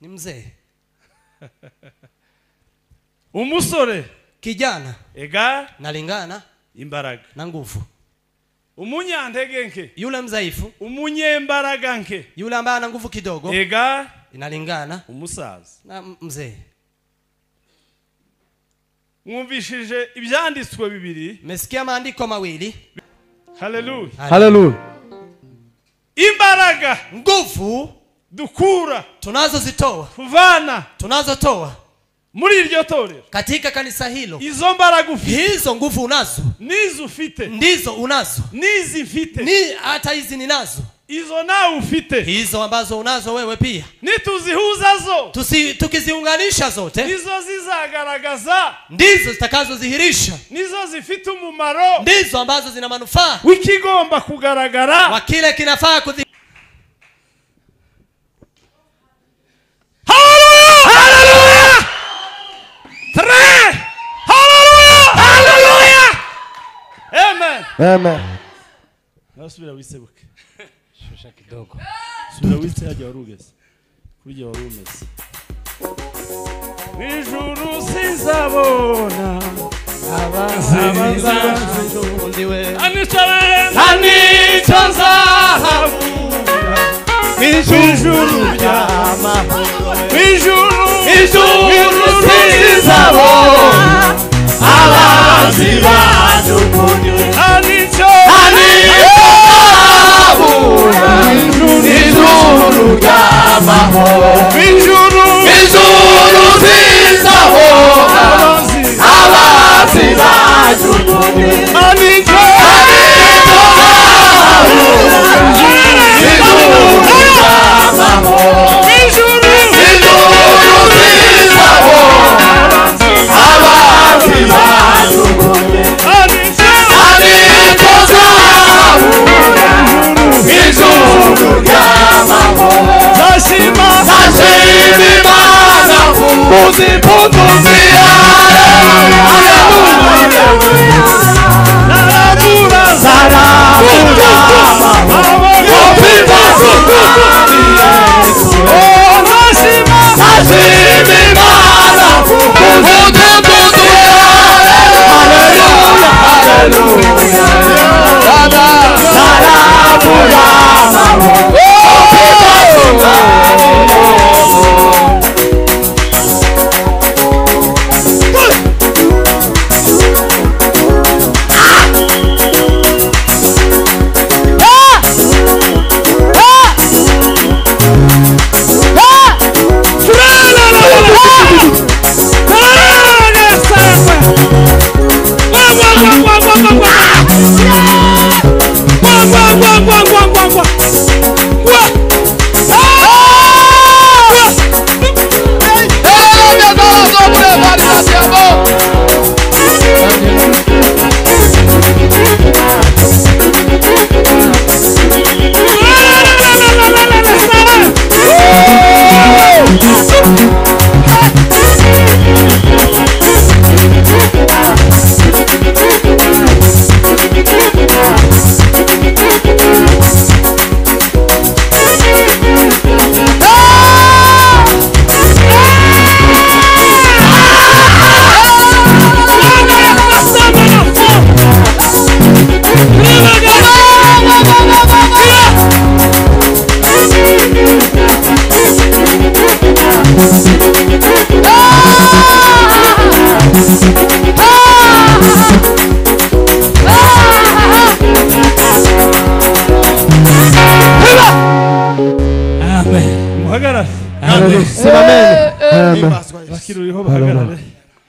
Ni mzee. Umusore. Kijana. Ega. Nalingana. Imbaraga. Na nguvu. Umunyantege nke. Yule mzaifu. Umunyembaraga nke. Yule ambaye ana nguvu kidogo. Ega. Inalingana. Umusaza. Na mzee. Mwumvishije ibyanditswe bibiri. Mmesikia maandiko mawili. Haleluya. Haleluya. Imbaraga, nguvu dukura, tunazozitoa, tuvana, tunazotoa muri iryo torero, katika kanisa hilo. Izo mbaraga ufite, hizo nguvu unazo, nizo ufite, ndizo unazo, nizi mfite, ni hata hizi ninazo, izo nawe ufite, hizo ambazo unazo wewe pia. Nituzihuza zo, tukiziunganisha zote, nizo zizagaragaza, ndizo zitakazodhihirisha, nizo zifite umumaro, ndizo ambazo zina manufaa wikigomba kugaragara wa kile kinafaa kudhi. Haleluya! Haleluya! Tre! Haleluya! Haleluya! Amen. Amen. Nasubira wisebuke. Shusha kidogo. Subira wise hajya warugeze. Kurya warumeze. Nijuru sinzabona abanzi ndiwe. Anicho nzahabura. Nijuru ry'amahoro. Nijuru sinzabona abanzi bajugunywe. Anicho nzahabura. Nijuru ry'amahoro. Nijuru sinzabona abanzi bajugunywe. Anicho nzahabura. Nijuru ry'amahoro. Nijuru sinzabona abanzi bajugunywe. Anicho nzahabura. Nijuru ry'amahoro. Nashima Nashima Imana kuzipukuzi. Haleluya. Narabura Zarabura Oh, nashima Nashima Imana kuzipukuzi. Haleluya. Haleluya. Zarabura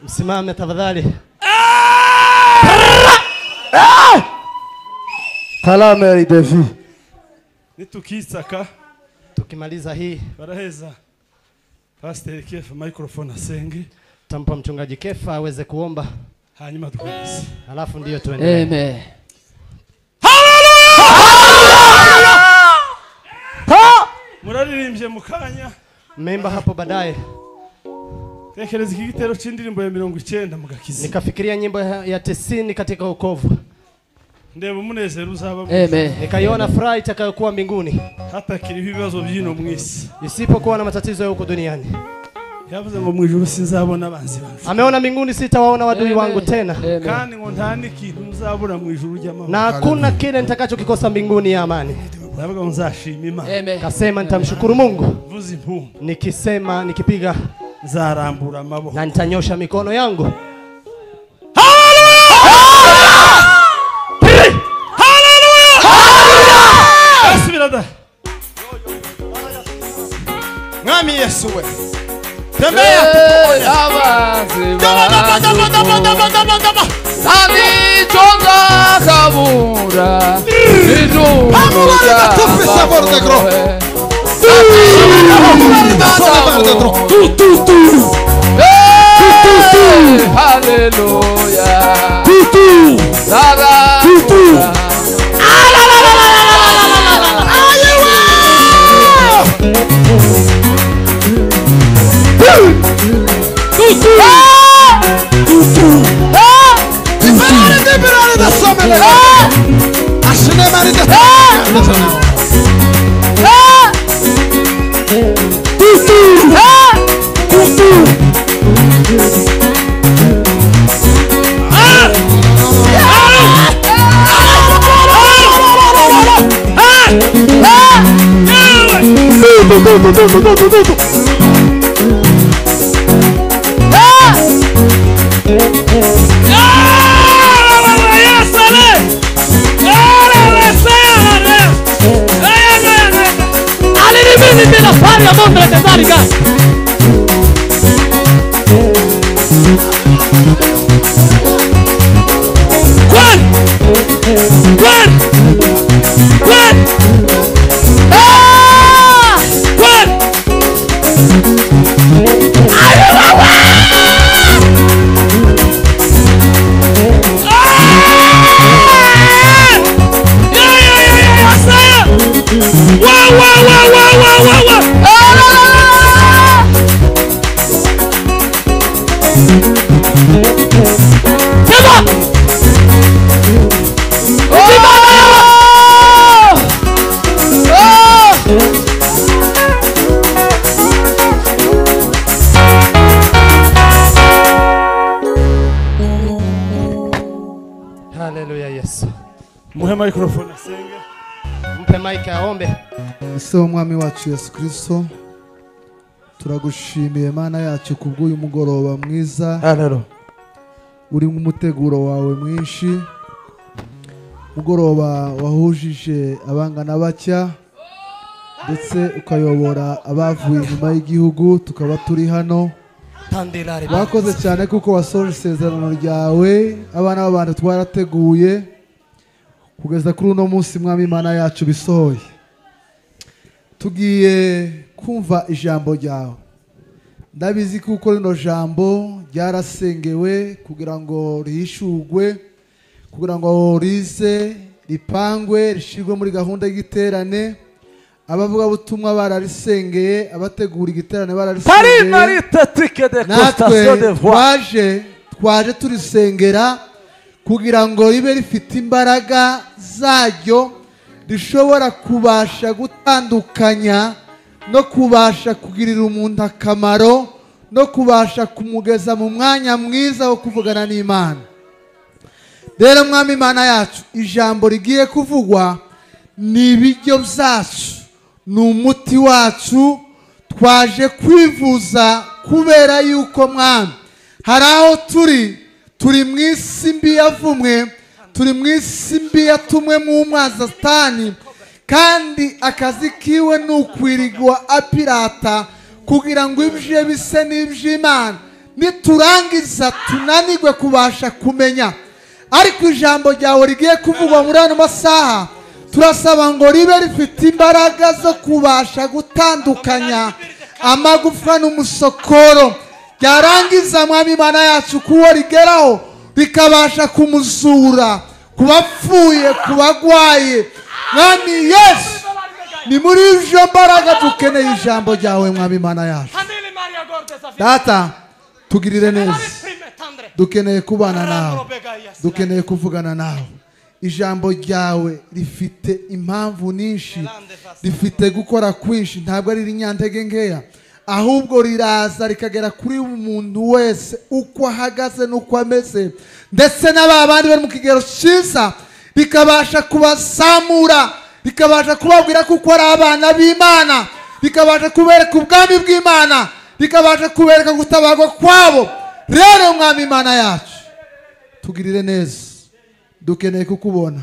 Msimame tafadhali. Kalame idevi. Nitukisaka tukimaliza hii baraheza Pastor Kefa microphone asenge. Tampa mchungaji Kefa aweze kuomba. Hanyuma dukomeze. Alafu ndio tuendelee. Amen. Haleluya! Muraririmbye mukanya. Mmeimba hapo baadaye. Tekereza iki gitero c'indirimbo ya 90 mugakiza. Nikafikiria nyimbo ya 90 katika wokovu. Ndeba umunezero uzaba. Amen. Nikaiona furaha itakayokuwa mbinguni. Hatakiriho ibibazo byino mu isi. Isipokuwa na matatizo ya huko duniani. Yavuze ngo mu ijuru sinzabona abanzi banjye. Ameona mbinguni sitawaona wadui wangu tena. Kandi ngo nta n'ikintu nzabura mu ijuru ry'amahoro. Na hakuna kile nitakachokikosa mbinguni ya amani. Ndavuga ngo nzashima Imana. Kasema nitamshukuru Mungu. Mvuze impundu. Nikisema nikipiga nzarambura amaboko. Na nitanyosha mikono yangu. Haleluya! Haleluya! Asubira da. Mwami Yesu we. Tembea tukuone. Dama dama dama dama dama dama. Sani chonga kabura. Amore tu favor de gro. Tu tu tu. Haleluya. Tu tu. Tu tu. La la la la la la la. Haleluya Yesu. Muhe microphone asenge. Mpe mic aombe. Ese umwami wacu Yesu Kristo, turagushimiye Mana yacu kubw'uyu mugoroba mwiza. Haleluya. Uri nk'umuteguro wawe mwinshi. Mugoroba wahujije abangana batya ndetse ukayobora abavuye inyuma y'igihugu tukaba turi hano. Wakoze cyane kuko wasoje isezerano ryawe, abana b'abantu twarateguye kugeza kuri uno munsi mwami Imana yacu bisohoye. Tugiye kumva ijambo ryawe. Ndabizi kuko rino jambo ryarasengewe kugira ngo rihishurwe, kugira ngo rize ripangwe rishirwe muri gahunda y'igiterane. Abavuga butumwa bararisengeye, abategura igiterane bararisengeye. Natwe twaje turisengera kugira ngo ribe rifite imbaraga zaryo, rishobora kubasha gutandukanya no kubasha kugirira umuntu akamaro no kubasha kumugeza mu mwanya mwiza wo kuvugana n'Imana. Rero mwami Imana yacu, ijambo rigiye kuvugwa ni ibiryo byacu, ni umuti wacu. Twaje kwivuza kubera yuko mwami hari aho turi mu isi mbi yavumwe, turi mu isi mbi yatumwe mu mwanzi Satani, kandi akazi kiwe ni ukwirigwa apirata kugira ngo ibye bise n'iby'Imana, niturangiza tunanirwe kubasha kumenya. Ariko ijambo ryawe rigiye kuvugwa muri ano masaha, turasaba ngo ribe rifite imbaraga zo kubasha gutandukanya amagufwa n'umusokoro, ryarangiza mwami Imana yacu kuwo rigeraho rikabasha kumuzura kubapfuye, kubagwaye. Mwami Yesu, ni muri izo mbaraga dukeneye ijambo ryawe mwami Imana yacu. Data, tugirire neza, dukeneye kubana nawe, dukeneye kuvugana nawe. Ijambo ryawe rifite impamvu nyinshi, rifite gukora kwinshi, ntabwo ari rinyantege nkeya, ahubwo riraza rikagera kuri umuntu wese uko ahagaze n'uko ameze, ndetse n'ababandi bari mu kigero cyiza, rikabasha kubazamura, rikabasha kubabwira kuko ari abana b'Imana, rikabasha kubereka ubwami bw'Imana, rikabasha kubereka gutabarwa kwabo. Rero Mwami Imana yacu, tugirire neza, dukeneye kukubona.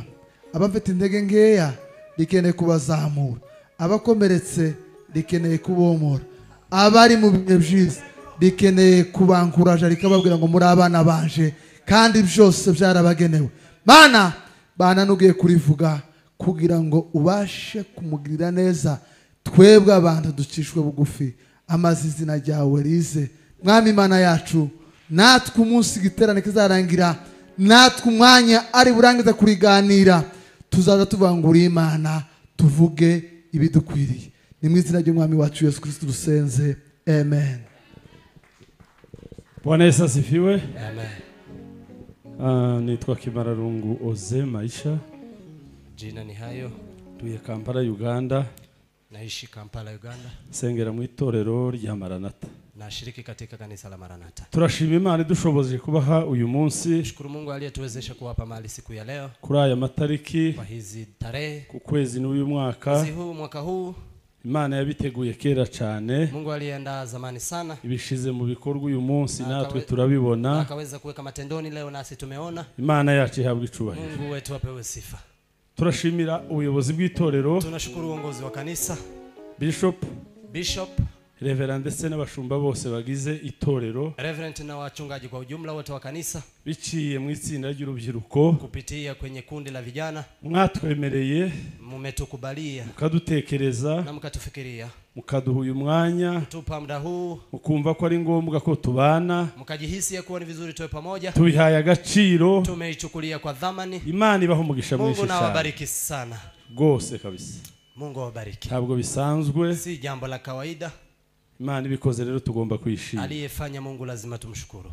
Abafite intege nkeya rikeneye kubazamura, abakomeretse rikeneye kubomora, abari mu bihe byiza rikeneye kubankuraje, rikababwira ngo muri abana banje kandi byose byarabagenewe. Mana bana nugiye kurivuga kugira ngo ubashe kumugirira neza, twebwe abantu ducishwe bugufi, amazi izina ryawe rize. Mwami Imana yacu, natwe umunsi giterane kizarangira, natwe umwanya ari burangiza kuriganira, tuzaza tuvangura Imana, tuvuge ibidukwiriye. Ni mu izina ry'Umwami wacu Yesu Kristo dusenze, amen. Bwana Yesu asifiwe. Amen. Nitwa Kimararungu Oze Maisha. Jina ni hayo. Tuye Kampala, Uganda. Naishi Kampala, Uganda. Sengera mu itorero rya Maranatha. Nashiriki katika kanisa la Maranatha. Turashima Imana idushoboje kubaha uyu munsi. Shukuru Mungu aliyetuwezesha kuwapa mali siku ya leo. Kuri aya matariki, kwa hizi tarehe, ku kwezi n'uyu mwaka. Mwezi huu, mwaka huu. Imana yabiteguye kera cyane. Mungu aliandaa zamani sana. Ibishize mu bikorwa uyu munsi natwe turabibona. Akaweza kuweka matendoni leo nasi tumeona. Imana yacu ihabwe icubahiro. Mungu wetu apewe sifa. Turashimira ubuyobozi bw'itorero. Tunashukuru uongozi wa kanisa. Bishop, Reverend ndetse n'abashumba bose bagize itorero. Reverend na wachungaji kwa ujumla wote wa kanisa. Biciye mu itsinda ry'urubyiruko, kupitia kwenye kundi la vijana. Mwatwemereye, mmetukubalia, mukadutekereza na mkatufikiria, mukaduha uyu mwanya, tupa muda huu, mukumva ko ari ngombwa ko tubana, mkajihisi ya kuwa ni vizuri tuwe pamoja. Tubihaye agaciro, tumeichukulia kwa dhamani. Imana ibaho umugisha mwinshi Mungu cyane. na wabariki sana. Rwose kabisa. Mungu awabariki. Ntabwo bisanzwe, si jambo la kawaida. Imana ibikoze rero tugomba kwishima. Aliyefanya Mungu lazima tumshukuru.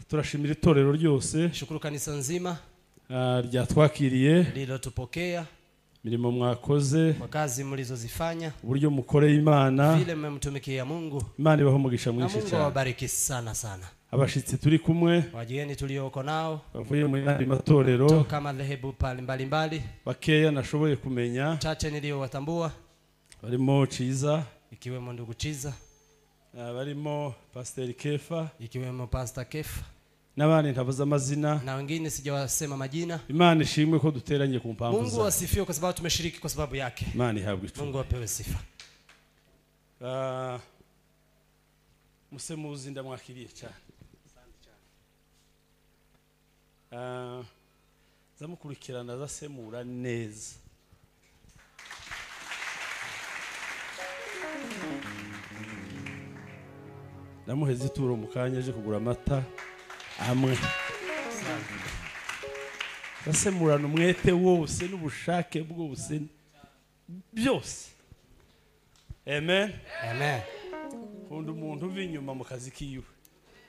Turashimira itorero ryose. Shukuru kanisa nzima. Ryatwakiriye, lililotupokea, mirimo mwakoze, kwa kazi mlizozifanya, uburyo mukoreye Imana, vile mmemtumikia Mungu. Imana ibaho umugisha mwinshi Mungu cyane. awabariki sana sana. Abashitsi turi kumwe, wageni tulioko nao, bavuye mu yandi matorero, toka madhehebu mbalimbali, bakeya nashoboye kumenya, chache niliyowatambua, barimo Chiza, ikiwemo ndugu Chiza, barimo Pastor Kefa, ikiwemo Pastor Kefa, n'abandi ntavuze amazina, na wengine sijawasema majina. Imana ishimwe ko duteranye ku mpamvu Mungu zayo. asifiwe kwa sababu tumeshiriki kwa sababu yake. Imana ihabwe icubahiro. Mungu apewe sifa. Musemuzi ndamwakiriye cyane. Zamukurikirana zasemura neza. Namuheze ituro mu kanya aje kugura amata amwe. Zasemurana umwete wose n'ubushake bwose byose. Amen. Amen. Nkunda umuntu uva inyuma mu kazi kiwe.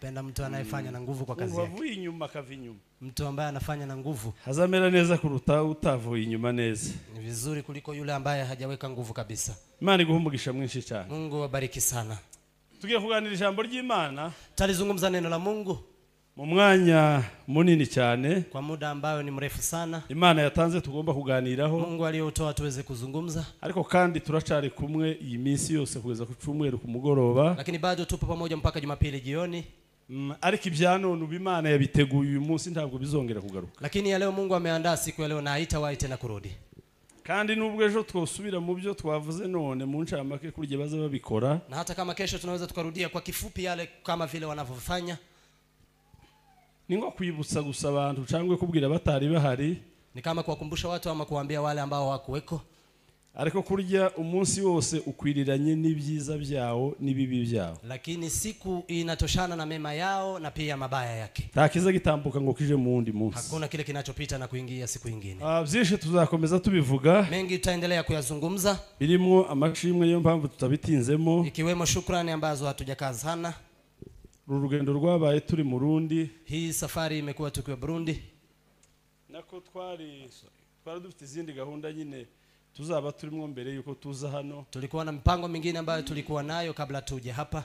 Penda mtu anayefanya na nguvu kwa kazi yake. Uvuye inyuma akava inyuma. Mtu ambaye anafanya na nguvu hazamera neza kuruta utavuye inyuma neza. Ni vizuri kuliko yule ambaye hajaweka nguvu kabisa. Imana iguhe umugisha mwinshi cyane. Mungu awabariki sana. Tugiye kuganira ijambo ry'Imana. Talizungumza neno la Mungu mu mwanya munini cyane, kwa muda ambayo ni mrefu sana. Imana yatanze tugomba kuganiraho. Mungu aliyotoa tuweze kuzungumza. Ariko kandi turacari kumwe iyi minsi yose kugeza ku cyumweru ku mugoroba. Lakini bado tupo pamoja mpaka Jumapili jioni. Ariko ibya none ubu Imana yabiteguye uyu munsi ntabwo bizongera kugaruka. Lakini ya leo Mungu ameandaa siku ya leo na haitawahi tena kurudi. Kandi nubwo ejo twosubira mu byo twavuze none mu ncamake kurye baza babikora, na hata kama kesho tunaweza tukarudia kwa kifupi yale kama vile wanavyofanya. Ni ngo kwibutsa gusa abantu cyangwa kubwira batari bahari, ni kama kuwakumbusha watu ama kuambia wale ambao hawakuweko. Ariko kurya umunsi wose ukwiriranye n'ibyiza byawo n'ibibi byawo. Lakini siku inatoshana na mema yao na pia mabaya yake. Nta gitambuka ngo kije mu wundi munsi. Hakuna kile kinachopita na kuingia siku nyingine. Byinshi tuzakomeza tubivuga. Mengi tutaendelea kuyazungumza. Birimo amashimwe yo mpamvu tutabitinzemo. Ikiwemo shukrani ambazo hatujakaa sana. Uru rugendo rwabaye turi mu Burundi. Hii safari imekuwa tukiwa Burundi. Nako twari dufite izindi gahunda nyine tuzaba turimo mbere yuko tuza hano. Tulikuwa na mipango mingine ambayo tulikuwa nayo kabla tuje hapa.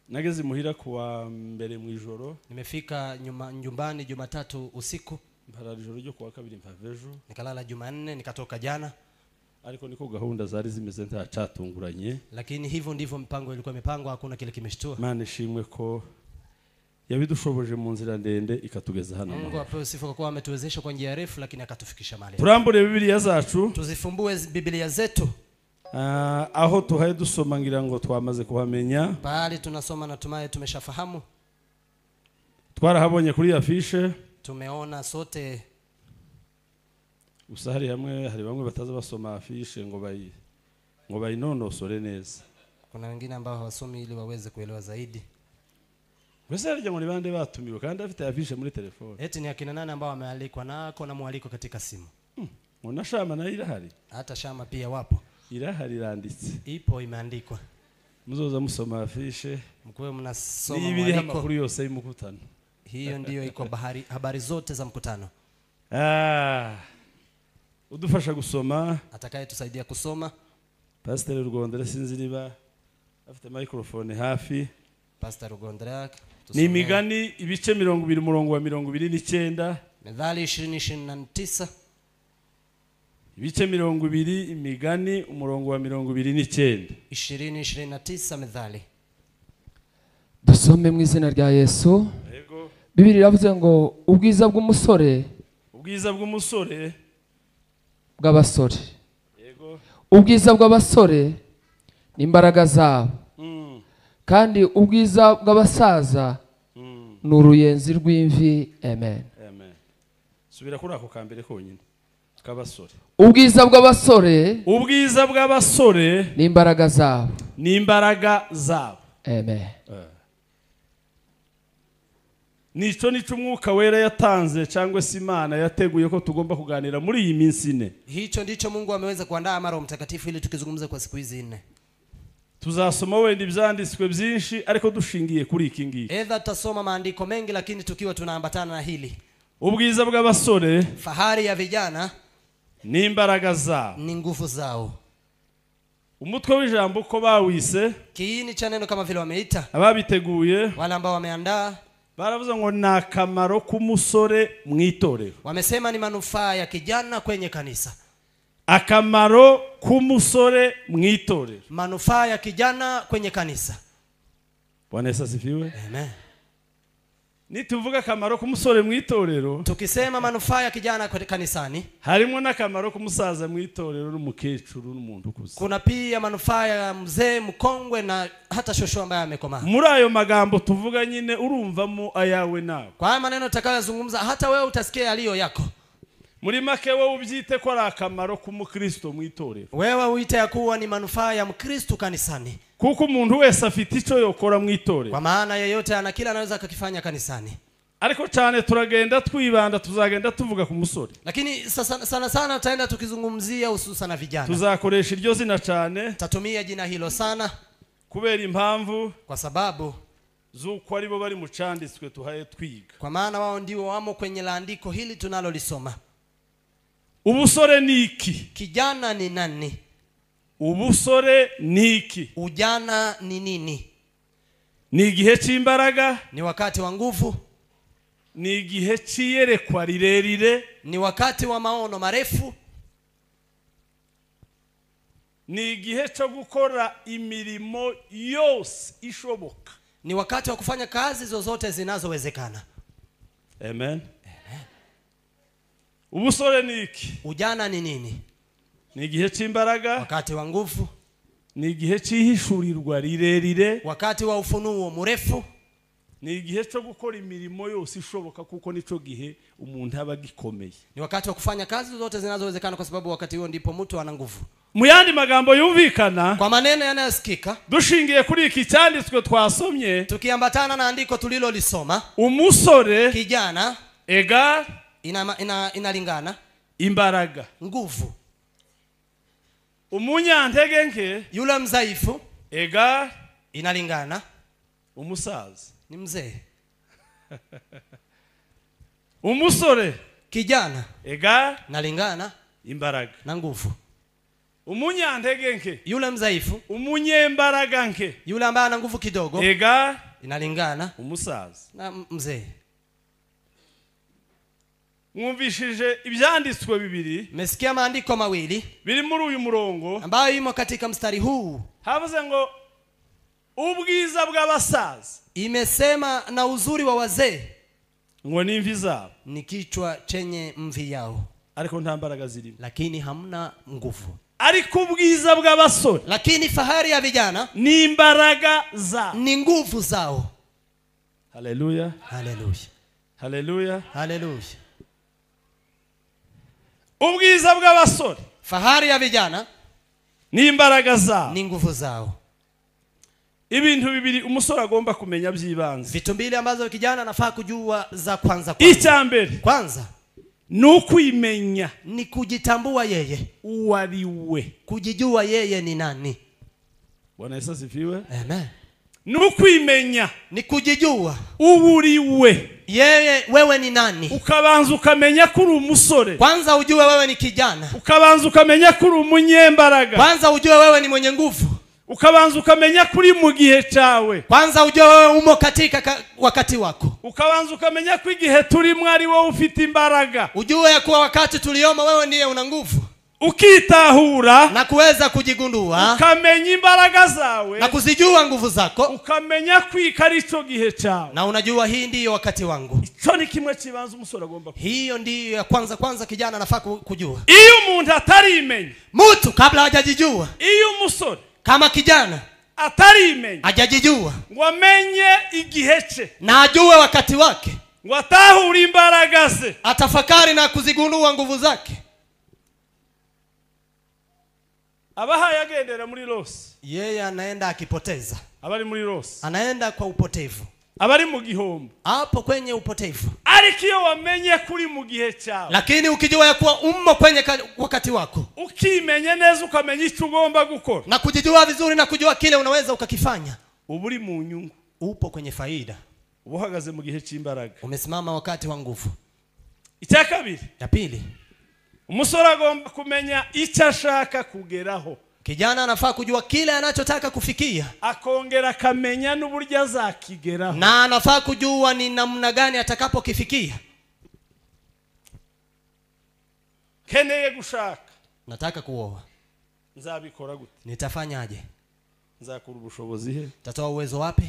Nageze muhira kuwa mbere mu ijoro. Nimefika nyumbani Jumatatu usiku. Mparara ijoro ryo kuwa kabiri mpava ejo. Nikalala Jumanne nikatoka jana. Ariko niko gahunda zari zimeze nta catunguranye. Lakini hivyo ndivyo mpango ilikuwa imepangwa, hakuna kile kimeshtua. Imana ishimwe ko yabidushoboje mu nzira ndende ikatugeza hano. Mungu apewe sifa kwa kuwa ametuwezesha kwa njia refu lakini akatufikisha mahali. Turambure Bibiliya zacu. Tuzifumbue Biblia zetu. Aho tuhaye dusoma ngira ngo twamaze kuhamenya. Pahali tunasoma natumai tumeshafahamu. Twarahabonye kuri afishe. Tumeona sote. Gusa hari hamwe hari bamwe bataza basoma afishe ngo bayinonosore neza. Kuna wengine ambao hawasomi ili waweze kuelewa zaidi. Wese harya ngo bande batumiwe kandi afite afishe muri telefone. Eti ni akina nani ambao wamealikwa na kona mwaliko katika simu. Mona shama na irahari. Hata shama pia wapo. Irahari iranditse. Ipo imeandikwa. Muzoza musoma afishe. Mkuwe mnasoma mwaliko. Amakuru yose y'umukutano. Hiyo ndiyo iko habari zote za mkutano. Udufasha gusoma. Atakayetusaidia kusoma. Pastor Rugondera sinzi niba afite microphone hafi. Pastor Rugondera. Ni imigani ibice 20 umurongo wa 29. Methali 20:29. Ibice 20 imigani umurongo wa 29. 20:29 Methali. Dusome mu izina rya Yesu. Yego. Bibiliya iravuze ngo ubwiza bw'umusore, ubwiza bw'umusore bw'abasore. Yego. Ubwiza bw'abasore ni imbaraga zabo. Kandi ubwiza bw'abasaza ni uruyenzi rw'imvi. Amen. Amen. Subira kuri ako kambere konyine. Kabasore. Ubwiza bw'abasore, ubwiza bw'abasore ni imbaraga zabo. Ni imbaraga zabo. Amen. Nico nico umwuka wera yatanze cyangwa se Imana yateguye ko tugomba kuganira muri iyi minsi ine. Hicho ndicho Mungu ameweza kuandaa ama Roho Mtakatifu ili tukizungumza kwa siku hizi nne. Tuzasoma wenda ibyanditswe byinshi ariko dushingiye kuri iki ngiki. Either tutasoma maandiko mengi lakini tukiwa tunaambatana na hili. Ubwiza bw'abasore, fahari ya vijana ni imbaraga zabo, ni nguvu zao. Umutwe w'ijambo ko bawise, kiini cha neno kama vile wameita, ababiteguye, wale ambao wameandaa, baravuze ngo ni akamaro k'umusore mu itorero. Wamesema ni manufaa ya kijana kwenye kanisa. Akamaro k'umusore mu itorero. Manufaa ya kijana kwenye kanisa. Bwana Yesu asifiwe. Amen. Nituvuga akamaro k'umusore mu itorero, tukisema manufaa ya kijana kanisani, harimo n'akamaro k'umusaza mu itorero n'umukecuru n'umuntu ukuze. Kuna pia manufaa ya mzee mkongwe na hata shosho ambaye amekomaa. Muri ayo magambo tuvuga nyine urumvamo ayawe nawe. Kwa haya maneno tutakayozungumza hata wewe utasikia yaliyo yako. Muri make wewe ubyite ko ari akamaro k'umukristo mu itorero. Wewe uite ya kuwa ni manufaa ya Mkristo kanisani. Kuko umuntu wese afite icyo yokora mu itorero. Kwa maana yeyote ana kila anaweza akakifanya kanisani. Ariko cyane turagenda twibanda, tuzagenda tuvuga ku musore. Lakini sana sana tutaenda tukizungumzia hususan vijana. Tuzakoresha iryo zina cyane. Tutatumia jina hilo sana. Kubera impamvu, kwa sababu zuko aribo bari mu canditswe tuhaye twiga. Kwa maana wao ndio wamo kwenye landiko hili tunalolisoma. Ubusore ni iki? Kijana ni nani? Ubusore ni iki? Ujana ni nini? Ni igihe cy'imbaraga, ni wakati wa nguvu, ni igihe cy'iyerekwa rirerire, ni wakati wa maono marefu, ni igihe cyo gukora imirimo yose ishoboka, ni wakati wa kufanya kazi zozote zinazowezekana. Amen. Ubusore ni iki? Ujana ni nini? Ni igihe cy'imbaraga, wakati wa nguvu, ni igihe cy'ihishurirwa rirerire, wakati wa ufunuo mrefu, ni igihe cyo gukora imirimo yose ishoboka kuko nico gihe umuntu aba gikomeye. Ni wakati wa kufanya kazi zote zinazowezekana kwa sababu wakati huo ndipo mtu ana nguvu. Mu yandi magambo yumvikana, kwa maneno yanayosikika, dushingiye kuri iki cyanditswe twasomye, tukiambatana na andiko tulilolisoma, umusore, kijana, ega inalingana imbaraga, nguvu. Umunyantege nke, yule mzaifu, ega inalingana umusaza, ni mzee. Umusore, Kijana ega nalingana imbaraga na nguvu. Umunyantege nke, yule mzaifu, umunyembaraga nke, yule ambaye ana nguvu kidogo, ega inalingana umusaza na mzee. Mwumvishije ibyanditswe bibiri. Mmesikia maandiko mawili biri muri uyu murongo ambayo imo katika mstari huu. Havuze ngo ubwiza bw'abasaza, imesema na uzuri wa wazee ngo ni imvi zabo, ni kichwa chenye mvi yao, ariko nta mbaraga zirimo, lakini hamna nguvu. Ariko ubwiza bw'abasore, lakini fahari ya vijana ni imbaraga zabo, ni nguvu zao. Haleluya, haleluya, haleluya, haleluya. Ubwiza bw'abasore, fahari ya vijana ni imbaraga zabo, ni nguvu zao. Ibintu bibiri umusore agomba kumenya by'ibanze. Vitu mbili ambazo kijana anafaa kujua za kwanza kwanza. Icya mbere kwanza ni ukwimenya, ni kujitambua yeye, uwo ari we, kujijua yeye ni nani. Bwana Yesu asifiwe. Amen. Ni ukwimenya, ni kujijua uwo uri we, yeye wewe ni nani. Ukabanza ukamenya ko uri umusore. Kwanza ujue wewe ni kijana. Ukabanza ukamenya ko uri umunyembaraga. Kwanza ujue wewe ni mwenye nguvu. Ukabanza ukamenya kuri mu gihe cyawe. Kwanza ujue wewe umo katika wakati wako. Ukabanza ukamenya ko igihe turimo ari wowe ufite imbaraga. Ujue ya kuwa wakati tulioma wewe ndiye una nguvu. Ukitahura na kuweza kujigundua, ukamenya imbaraga zawe na kuzijua nguvu zako, ukamenya kwika ari cyo gihe cyawe, na unajua hii ndiyo wakati wangu. Ico ni kimwe kibanza umusore agomba. Hiyo ndiyo ya kwanza kwanza kijana anafaa kujua. Iyo umuntu atarimenya, mtu kabla hajajijua, iyo umusore kama kijana atarimenya, hajajijua ngo amenye igihe cye na ajue wakati wake, ngo atahure imbaraga ze, atafakari na kuzigundua nguvu zake, abahaye agendera muri rose, yeye anaenda akipoteza. Abari muri rose anaenda kwa upotevu, abari mu gihombo, hapo kwenye upotevu. Ariko iyo wamenye kuri mu gihe cyawe, lakini ukijua ya kuwa umo kwenye wakati wako, ukimenye neza ukamenya icyo ugomba gukora na kujijua vizuri na kujua kile unaweza ukakifanya, uburi mu nyungu, upo kwenye faida, ubuhagaze mu gihe cy'imbaraga, umesimama wakati wa nguvu. Icya kabiri, ya pili, umusore agomba kumenya icyo ashaka kugeraho. Kijana anafaa kujua kile anachotaka kufikia, akongera akamenya n'uburyo azakigeraho, na anafaa kujua ni namna gani atakapokifikia. Keneye gushaka, nataka kuoa, nzabikora gute? Nitafanyaje? Nzakura ubushobozi he? Nitatoa uwezo wapi?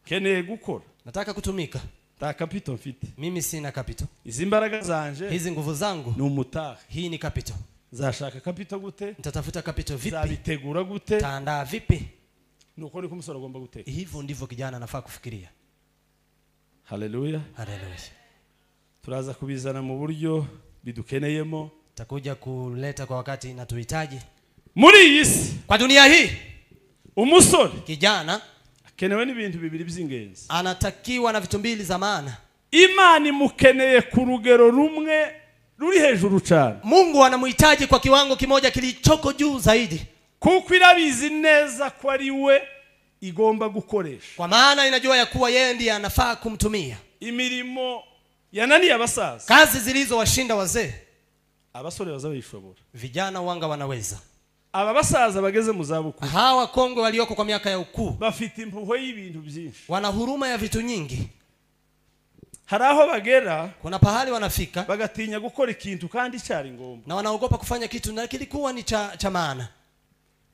Keneye gukora, nataka kutumika, nta kapito mfite. Mimi sina kapito. Izi mbaraga zanje, hizi nguvu zangu ni umutahe, hii ni kapito. Nzashaka kapito gute? Nitatafuta kapito vipi? Nzabitegura gute? Nitaandaa vipi? Nuko niko umusore agomba guteka. Hivyo ndivyo kijana anafaa kufikiria. Haleluya, haleluya. Turaza kubizana mu buryo bidukeneyemo, takuja kuleta kwa wakati na tuhitaji. Muri iyi si, kwa dunia hii, umusore kijana akenewe n'ibintu bibiri by'ingenzi. Anatakiwa na vitu mbili za maana. Imana imukeneye ku rugero rumwe ruri hejuru cyane. Mungu anamhitaji kwa kiwango kimoja kilichoko juu zaidi. Kuko irabizi neza ko ari we igomba gukoresha. Kwa maana inajua ya kuwa yeye ndiye anafaa kumtumia. Imirimo yananiye abasaza, kazi zilizowashinda wazee, abasore bazabishobora. Vijana wanga wanaweza. Aba basaza bageze mu zabukuru, hawa kongwe walioko kwa miaka ya ukuu, bafite impuhwe y'ibintu byinshi, wana huruma ya vitu nyingi. Hari aho bagera, kuna pahali wanafika, bagatinya gukora ikintu kandi cyari ngombwa, na wanaogopa kufanya kitu na kilikuwa ni cha maana.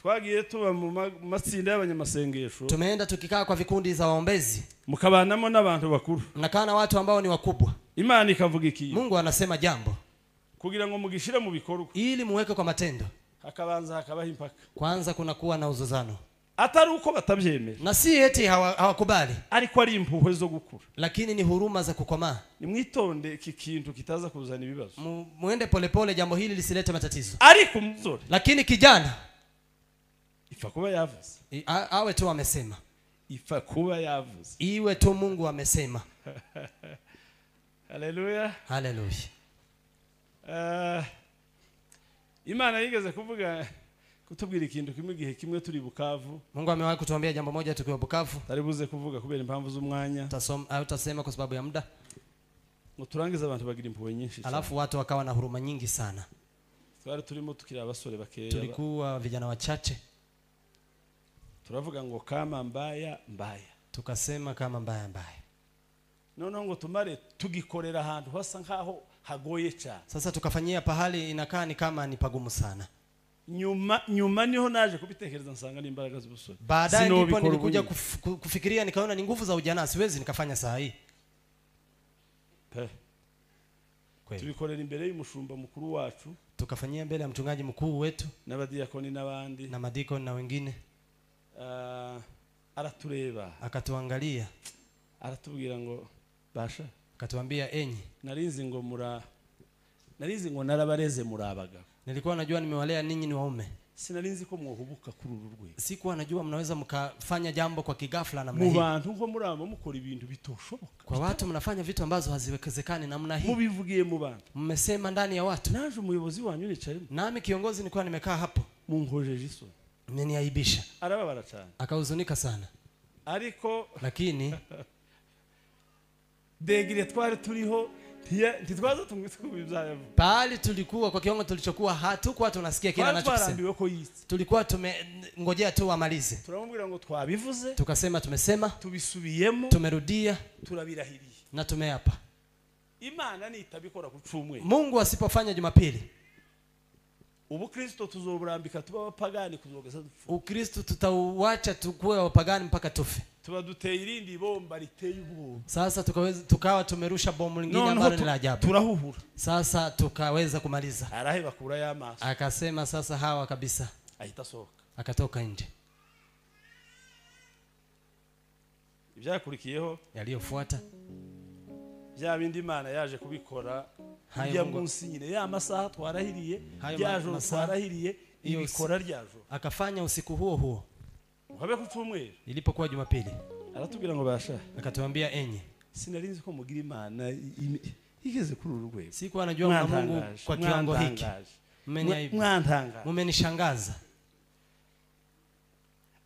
Twagiye tuba mu matsinda y'abanyamasengesho, tumeenda tukikaa kwa vikundi za waombezi, mukabanamo n'abantu bakuru, mnakaa na watu ambao ni wakubwa. Imana ikavuga iki? Mungu anasema jambo kugira ngo mugishire mu bikorwa, ili muweke kwa matendo. Hakabanza hakabaho impaka. Kwanza kuna kuwa na uzozano, atari uko batabyemera, na si eti hawakubali, ariko ari impuhwe zo gukura, lakini ni huruma za kukomaa. Nimwitonde iki kintu kitaza kuzana ibibazo. Muende polepole, jambo hili lisilete matatizo. Ariko umusore, lakini kijana ifa kuba yavuze, awe tu amesema, ifa kuba yavuze, iwe tu Mungu amesema. Haleluya, haleluya. Imana yigeze kuvuga kutubwira ikintu kimwe gihe kimwe turi Bukavu. Mungu amewahi kutuambia jambo moja tukiwa Bukavu. Taribuze kuvuga kubera impamvu z'umwanya. Utasema kwa sababu ya muda. Ngo turangize abantu bagira impuhwe nyinshi cyane. Alafu watu wakawa na huruma nyingi sana. Twari turimo tukiri abasore bakeya. Tulikuwa vijana wachache. Turavuga ngo kama mbaya mbaya. Tukasema kama mbaya mbaya. Noneho ngo tumare tugikorera ahantu hasa nkaho hagoye cyane. Sasa tukafanyia pahali inakaa ni kama ni pagumu sana. Nyuma niho naje kubitekereza nsanga n'imbaraga z'ubusore. Baadaye ndipo nilikuja kufikiria nikaona ni nguvu za ujana, siwezi nikafanya saa hii. Tubikorera imbere y'umushumba mukuru wacu. Tukafanyia mbele ya mchungaji mkuu wetu n'abadiyakoni n'abandi na madikoni na wengine. Aratureba, akatuangalia, aratubwira ngo basha, akatuambia enyi, narinzi ngo narabareze muri abagabo. Nilikuwa najua nimewalea ninyi ni waume. Sinarinzi ko mwohubuka kuri uru rwego. Sikuwa najua mnaweza mkafanya jambo kwa kigafla namna hii. Mu bantu nko muraba mukora ibintu bitoshoboka. Kwa watu mnafanya vitu ambazo haziwezekani namna hii. Mubivugiye mu bantu. Mmesema ndani ya watu. Naje umuyobozi wanyu nicayemo. Nami kiongozi nilikuwa nimekaa hapo. Munkojeje isoni. Mmeniaibisha. Arababara cyane. Akahuzunika sana. Ariko lakini degire twari turiho ntitwaza tumwitwa. Pahali tulikuwa kwa kiwango tulichokuwa hatukuwa tunasikia kile anachosema. Tulikuwa tumengojea tu amalize. Turamubwira ngo twabivuze. Tukasema tumesema, tubisubiyemo, tumerudia, turabirahiriye na tumeapa. Imana nitabikora ku cyumweru. Mungu asipofanya Jumapili, Ubukristo tuzoburambika tuba abapagani kuzogeza dupfa. Ukristo tutauacha tukue wapagani mpaka tufe. Tuba duteye irindi bomba riteye ubwoba. Sasa tukawa tumerusha bomu lingine ambalo ni la ajabu. Turahuhura. Sasa tukaweza kumaliza. Araheba kura y'amaso. Akasema sasa hawa kabisa. Ahita sohoka. Akatoka nje. Ibyakurikiyeho yaliyofuata bya bindi Imana yaje kubikora ya munsi nyine ya masaha twarahiriye byajo twarahiriye ibikora ryajo. Akafanya usiku huo huo. Habe ku cyumweru ilipokuwa Jumapili. Aratubwira ngo basha. Akatuambia enyi, sinarinzi ko mugira Imana igeze kuri uru rwego. Sikuwa najua mna Mungu kwa kiwango hiki. Mwantangaje. Mmenishangaza.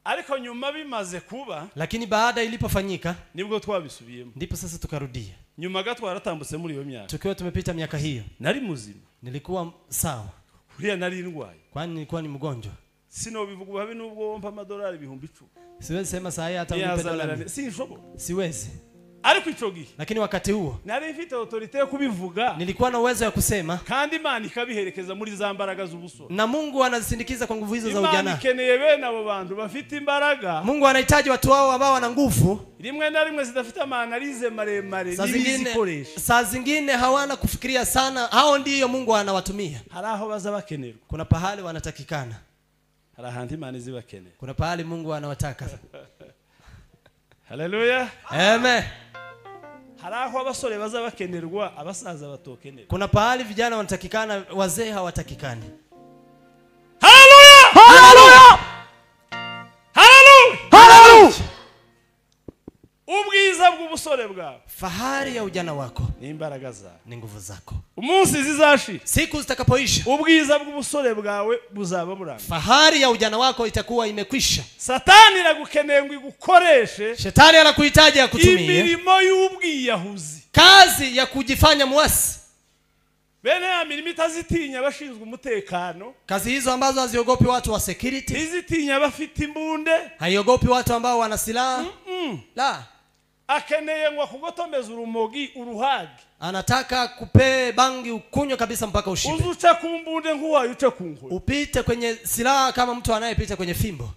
Ariko nyuma bimaze kuba, lakini baada ilipofanyika nibwo twabisubiyemo. Ndipo sasa tukarudia. Nyuma gato twaratambutse muri iyo myaka. Tukiwa tumepita miaka hiyo. Nari muzima. Nilikuwa sawa. Kuriya nari ndwaye. Kwani nilikuwa ni mgonjwa. Sinobivuga habe nubwo mpa amadolari 10,000. Siwezi sema saa hii hata unipe dola. Sinshobora. Siwezi. Ariko ico gihe, lakini wakati huo nari mfite autorite yo kubivuga. Nilikuwa na uwezo wa kusema. Kandi Imana ikabiherekeza muri za mbaraga z'ubusore. Na Mungu anazisindikiza kwa nguvu hizo za ujana. Imana ikeneye bene abo bantu bafite imbaraga. Mungu anahitaji watu wao ambao wana nguvu. Rimwe na rimwe zidafite amanalize maremare n'ibizikoresha. Saa zingine hawana kufikiria sana, hao ndiyo Mungu anawatumia. Hari aho baza bakenerwa. Kuna pahali wanatakikana. Hari ahantu Imana izibakenera. Kuna pahali Mungu anawataka. Haleluya. Amen. Hari aho abasore baza bakenerwa, abasaza batokenerwa. Kuna pahali vijana wanatakikana, wazee hawatakikani. Haleluya! Haleluya! Haleluya! Haleluya! Ubwiza bw'ubusore bwawe, fahari ya ujana wako, ni imbaraga zawe, ni nguvu zako. Umunsi zizashira, siku zitakapoisha, ubwiza bw'ubusore bwawe buzaba burangiye. Fahari ya ujana wako itakuwa imekwisha. Satani iragukeneye ngo igukoreshe. Shetani anakuhitaji akutumie imirimo y'ubwiyahuzi, kazi ya kujifanya muasi. Bene ya mirimo itazitinya abashinzwe umutekano, kazi hizo ambazo haziogopi watu wa security, izitinya abafite imbunde, haiogopi watu ambao wana silaha. La, akeneye ngo akugotomeza urumogi uruhage. Anataka kupee bangi ukunywe kabisa mpaka ushibe. Uzuca ku mbunde nkuwaye uce ku nkoni. Upite kwenye silaha kama mtu anayepita kwenye fimbo.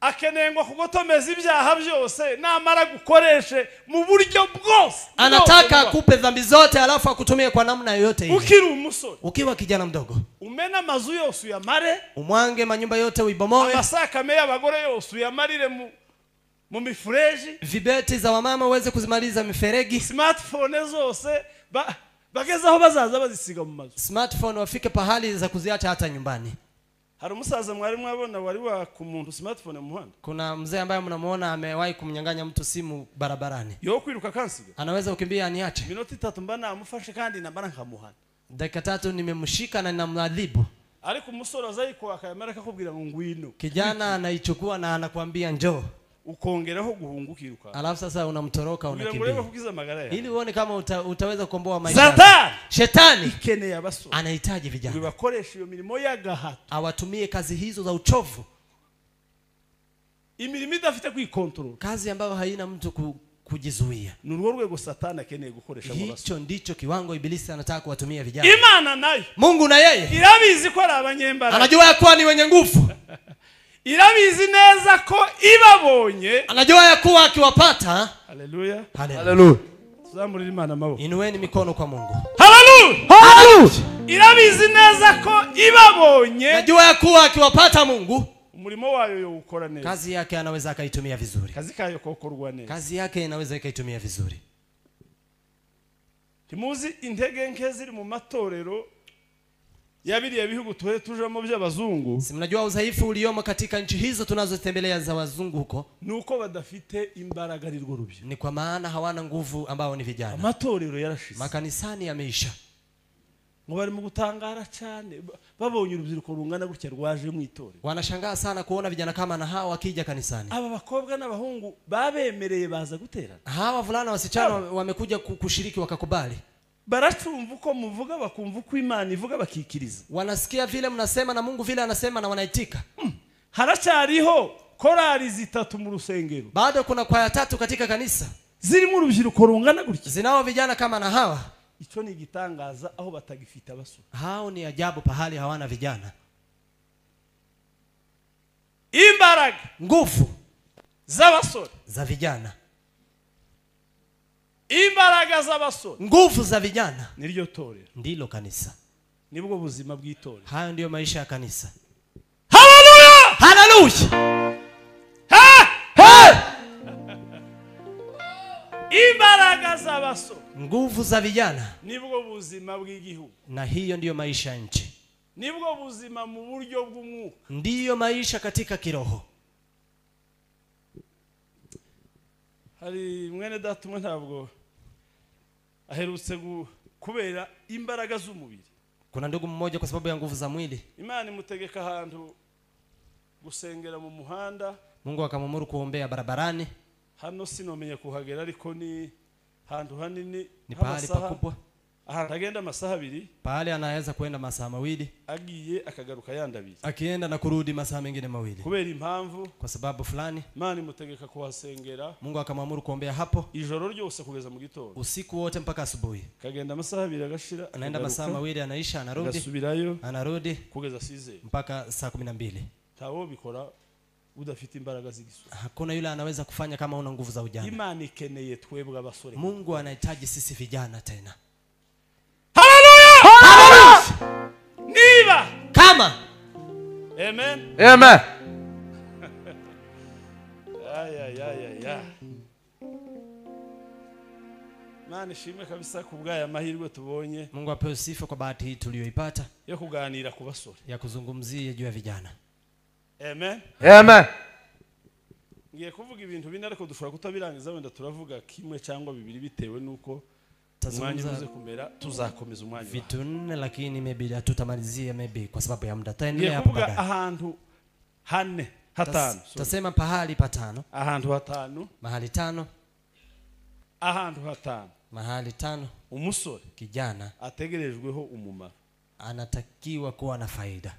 Akeneye ngo akugotomeza ibyaha byose namara gukoreshe mu buryo bwose. Anataka akupe dhambi zote alafu akutumie kwa namna yoyote ile. Ukiri umusore, ukiwa kijana mdogo, umena amazu yose uyamare, umwange manyumba yote uibomoe, amasakame y'abagore yose uyamarire mu mifureji, vibeti za wamama uweze kuzimaliza miferegi, smartphone zose bagezaho bazaza bazisiga mu mazu. Smartphone wafike pahali za kuziacha hata nyumbani. Hari umusaza mwari mwabona wari wa ku muntu smartphone mu muhanda? Kuna mzee ambaye mnamuona amewahi kumnyang'anya mtu simu barabarani. Yo kwiruka kansiga. Anaweza kukimbia aniache. Minota 3 mba namufashe kandi nambara nkamuhana. Dakika 3 nimemshika na ninamwadhibu. Ariko umusore azayiko akayamara akakubwira ngo ngwino. Kijana anaichukua na anakuambia njoo. Ukongeraho guhunga ukiruka. Alafu sasa unamtoroka unakimbia. Ili uone kama utaweza kukomboa maisha. Satan! Shetani ikeneye abasore. Anahitaji vijana. Bibakoresha iyo mirimo y'agahato. Awatumie kazi hizo za uchovu. Imirimo idafite kwikontorora. Kazi ambayo haina mtu kujizuia. Ni urwo rwego Satani akeneye gukoresha mu basore. Hicho ndicho kiwango ibilisi anataka kuwatumia vijana. Imana nayo. Mungu na yeye irabizi ko ari abanyembaraga. Anajua ya kuwa ni wenye nguvu. Irabizi neza ko ibabonye. Anajua ya kuwa akiwapata. Haleluya. Haleluya. Tuzamurire Imana amaboko. Inueni mikono kwa Mungu. Haleluya. Haleluya. Irabizi neza ko ibabonye. Anajua ya kuwa akiwapata Mungu, umurimo wayo yowukora neza. Kazi yake anaweza akaitumia vizuri. Kazi kayo kokorwa neza. Kazi yake inaweza ikaitumia vizuri. Timuzi intege nke ziri mu matorero yabiriya bihugu tuhe tujamo by'abazungu. Si mnajua udhaifu uliomo katika nchi hizo tunazotembelea za wazungu huko? Nuko badafite imbaraga ari rwo rubyiruko. Ni kwa maana hawana nguvu ambao ni vijana. Amatorero yarashize. Makanisani yameisha. Ngo bari mu gutangara cyane babonye urubyiruko rungana gutya rwaje mu itorero. Wanashangaa sana kuona vijana kama na hawa wakija kanisani. Aba bakobwa n'abahungu babemereye baza guterana. Hawa vulana wasichana wamekuja kushiriki wakakubali. Baracumva uko muvuga bakumva uko Imana ivuga bakikiriza. Wanasikia vile mnasema na Mungu vile anasema na wanaitika. Haracyariho korali zitatu mu rusengero. Bado kuna kwaya tatu katika kanisa. Zirimo urubyiruko rungana gutya. Zinao vijana kama na hawa. Ico ni igitangaza aho batagifita abasore. Hao ni ajabu pahali hawana vijana. Imbaraga, nguvu z'abasore, za vijana. Imbaraga z'abasore, nguvu za vijana. Niryo torero, ndilo kanisa. Nibwo buzima bw'itorero. Hayo ndiyo maisha ya kanisa. Haleluya! Haleluya! Ha! Ha! Imbaraga z'abasore, nguvu za vijana, nibwo buzima bw'igihugu. Na hiyo ndiyo maisha ya nchi. Nibwo buzima mu buryo bw'umwuka. Ndiyo maisha katika kiroho. Hari mwene data umwe ntabwo aherutse kubera imbaraga z'umubiri. Kuna ndugu mmoja kwa sababu ya nguvu za mwili. Imana imutegeka ahantu gusengera mu muhanda. Mungu akamwamuru kuombea barabarani. Hano sinomenye kuhagera ariko ni hantu hanini, ni pahali pakubwa. Ahantu agenda amasaha abiri. Pahali anaweza kwenda masaa mawili. Agiye akagaruka yandabiri. Akienda na kurudi masaa mengine mawili. Kubera impamvu, kwa sababu fulani, Imana imutegeka kuhasengera. Mungu akamwamuru kuombea hapo ijoro ryose kugeza mu gitondo. Usiku wote mpaka asubuhi. Kagenda amasaha abiri agashira, anaenda masaa mawili anaisha, anarudi. Agasubirayo, anarudi kugeza size mpaka saa 12. Tawo bikora udafite imbaraga z'igisura. Hakuna yule anaweza kufanya kama una nguvu za ujana. Imana ikeneye twebwe abasore. Mungu anahitaji sisi vijana tena. Haleluya! Haleluya! Niba kama Amen. Amen. Ay ay ay ay ay. Imana ishimwe kabisa kubwaya mahirwe tubonye. Mungu apewe sifa kwa bahati hii tuliyoipata yo kuganira ku basore, ya kuzungumzia juu ya vijana. Amen. Amen. Ngiye kuvuga ibintu bine ariko dushobora kutabirangiza, wenda turavuga kimwe cyangwa bibiri bitewe nuko umwanya uze kumera, tuzakomeza umwanya. Vitu nne lakini maybe hatutamalizia maybe kwa sababu ya muda. Taendelea Ngiye hapo kuvuga baadaye. ahantu hane, hatano. Tasema pahali patano. Ahantu hatano. Mahali tano. Ahantu hatano. Mahali tano. Umusore, kijana, ategerejweho umumaro, anatakiwa kuwa na faida.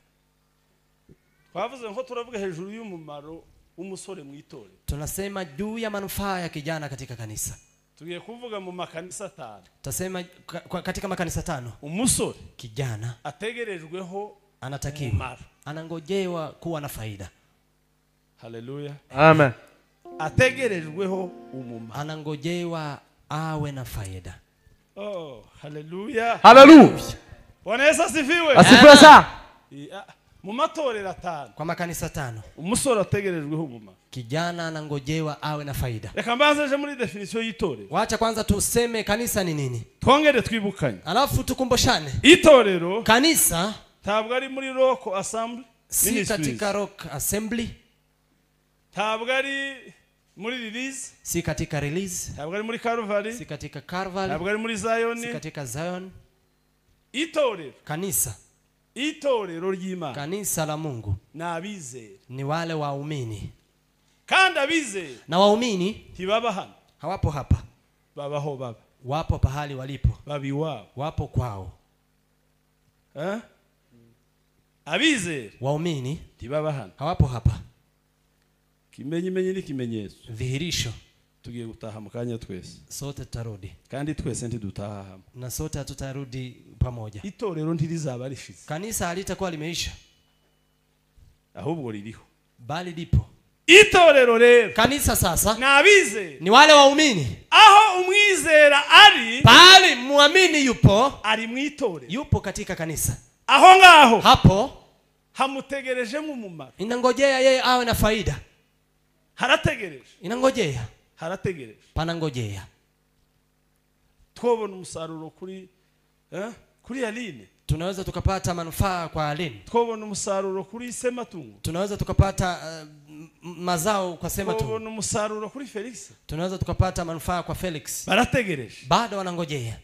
Twavuze ngo turavuga hejuru y'umumaro w'umusore mu itorero. Tunasema juu ya manufaa ya kijana katika kanisa. Tugiye kuvuga mu makanisa atanu. Tutasema katika makanisa tano. Umusore, kijana, ategerejweho, anatakiwa, anangojewa kuwa na faida. Haleluya. Amen. Ategerejweho umumaro, anangojewa awe na faida. Oh, haleluya. Haleluya. Bwana Yesu asifiwe. Asifiwe sana. Mu matorero atanu, kwa makanisa tano, umusore ategerejweho umumaro, kijana anangojewa awe na faida. Reka mbanze je muri definition y'itorero. Wacha kwanza tuseme kanisa ni nini. Twongere twibukanye. Alafu tukumbushane. Itorero, kanisa, ntabwo ari muri Rock Assembly, si katika Rock Assembly, ntabwo ari muri Release, si katika Release, ntabwo ari muri Calvary, si katika Calvary, ntabwo ari muri Zion, si katika Zion. Itorero, kanisa, itorero ry'Imana, kanisa la Mungu, n'abizera, ni wale waumini. Kandi abizera na waumini ntibaba hano, hawapo hapa, babaho baba, wapo pahali walipo, babi wabo, wapo kwao. Abizera waumini ntibaba hano, hawapo hapa. Kimenyimenyi n'ikimenyetso, dhihirisho. Tugiye gutaha mu kanya twese, sote tutarudi. Kandi twese ntidutaha hamwe, na sote hatutarudi pamoja. Itorero ntirizaba rishize, kanisa halitakuwa limeisha, ahubwo ririho, bali lipo. Itorero rero, kanisa sasa n'abizera ni wale waumini. Aho umwizera ari, pale muamini yupo, ari mu itorero, yupo katika kanisa. Aho ngaho hapo hamutegereje umumaro, inangojea yeye awe na faida. Harategereje, inangojea, harategereje, panangojea. Twobona umusaruro kuri Aline, tunaweza tukapata manufaa kwa Aline. Twobona umusaruro kuri Sematungo, tunaweza tukapata mazao kwa Sematungo. Twobona umusaruro kuri Felix, tunaweza tukapata manufaa kwa Felix. Barategereje, bado wanangojea.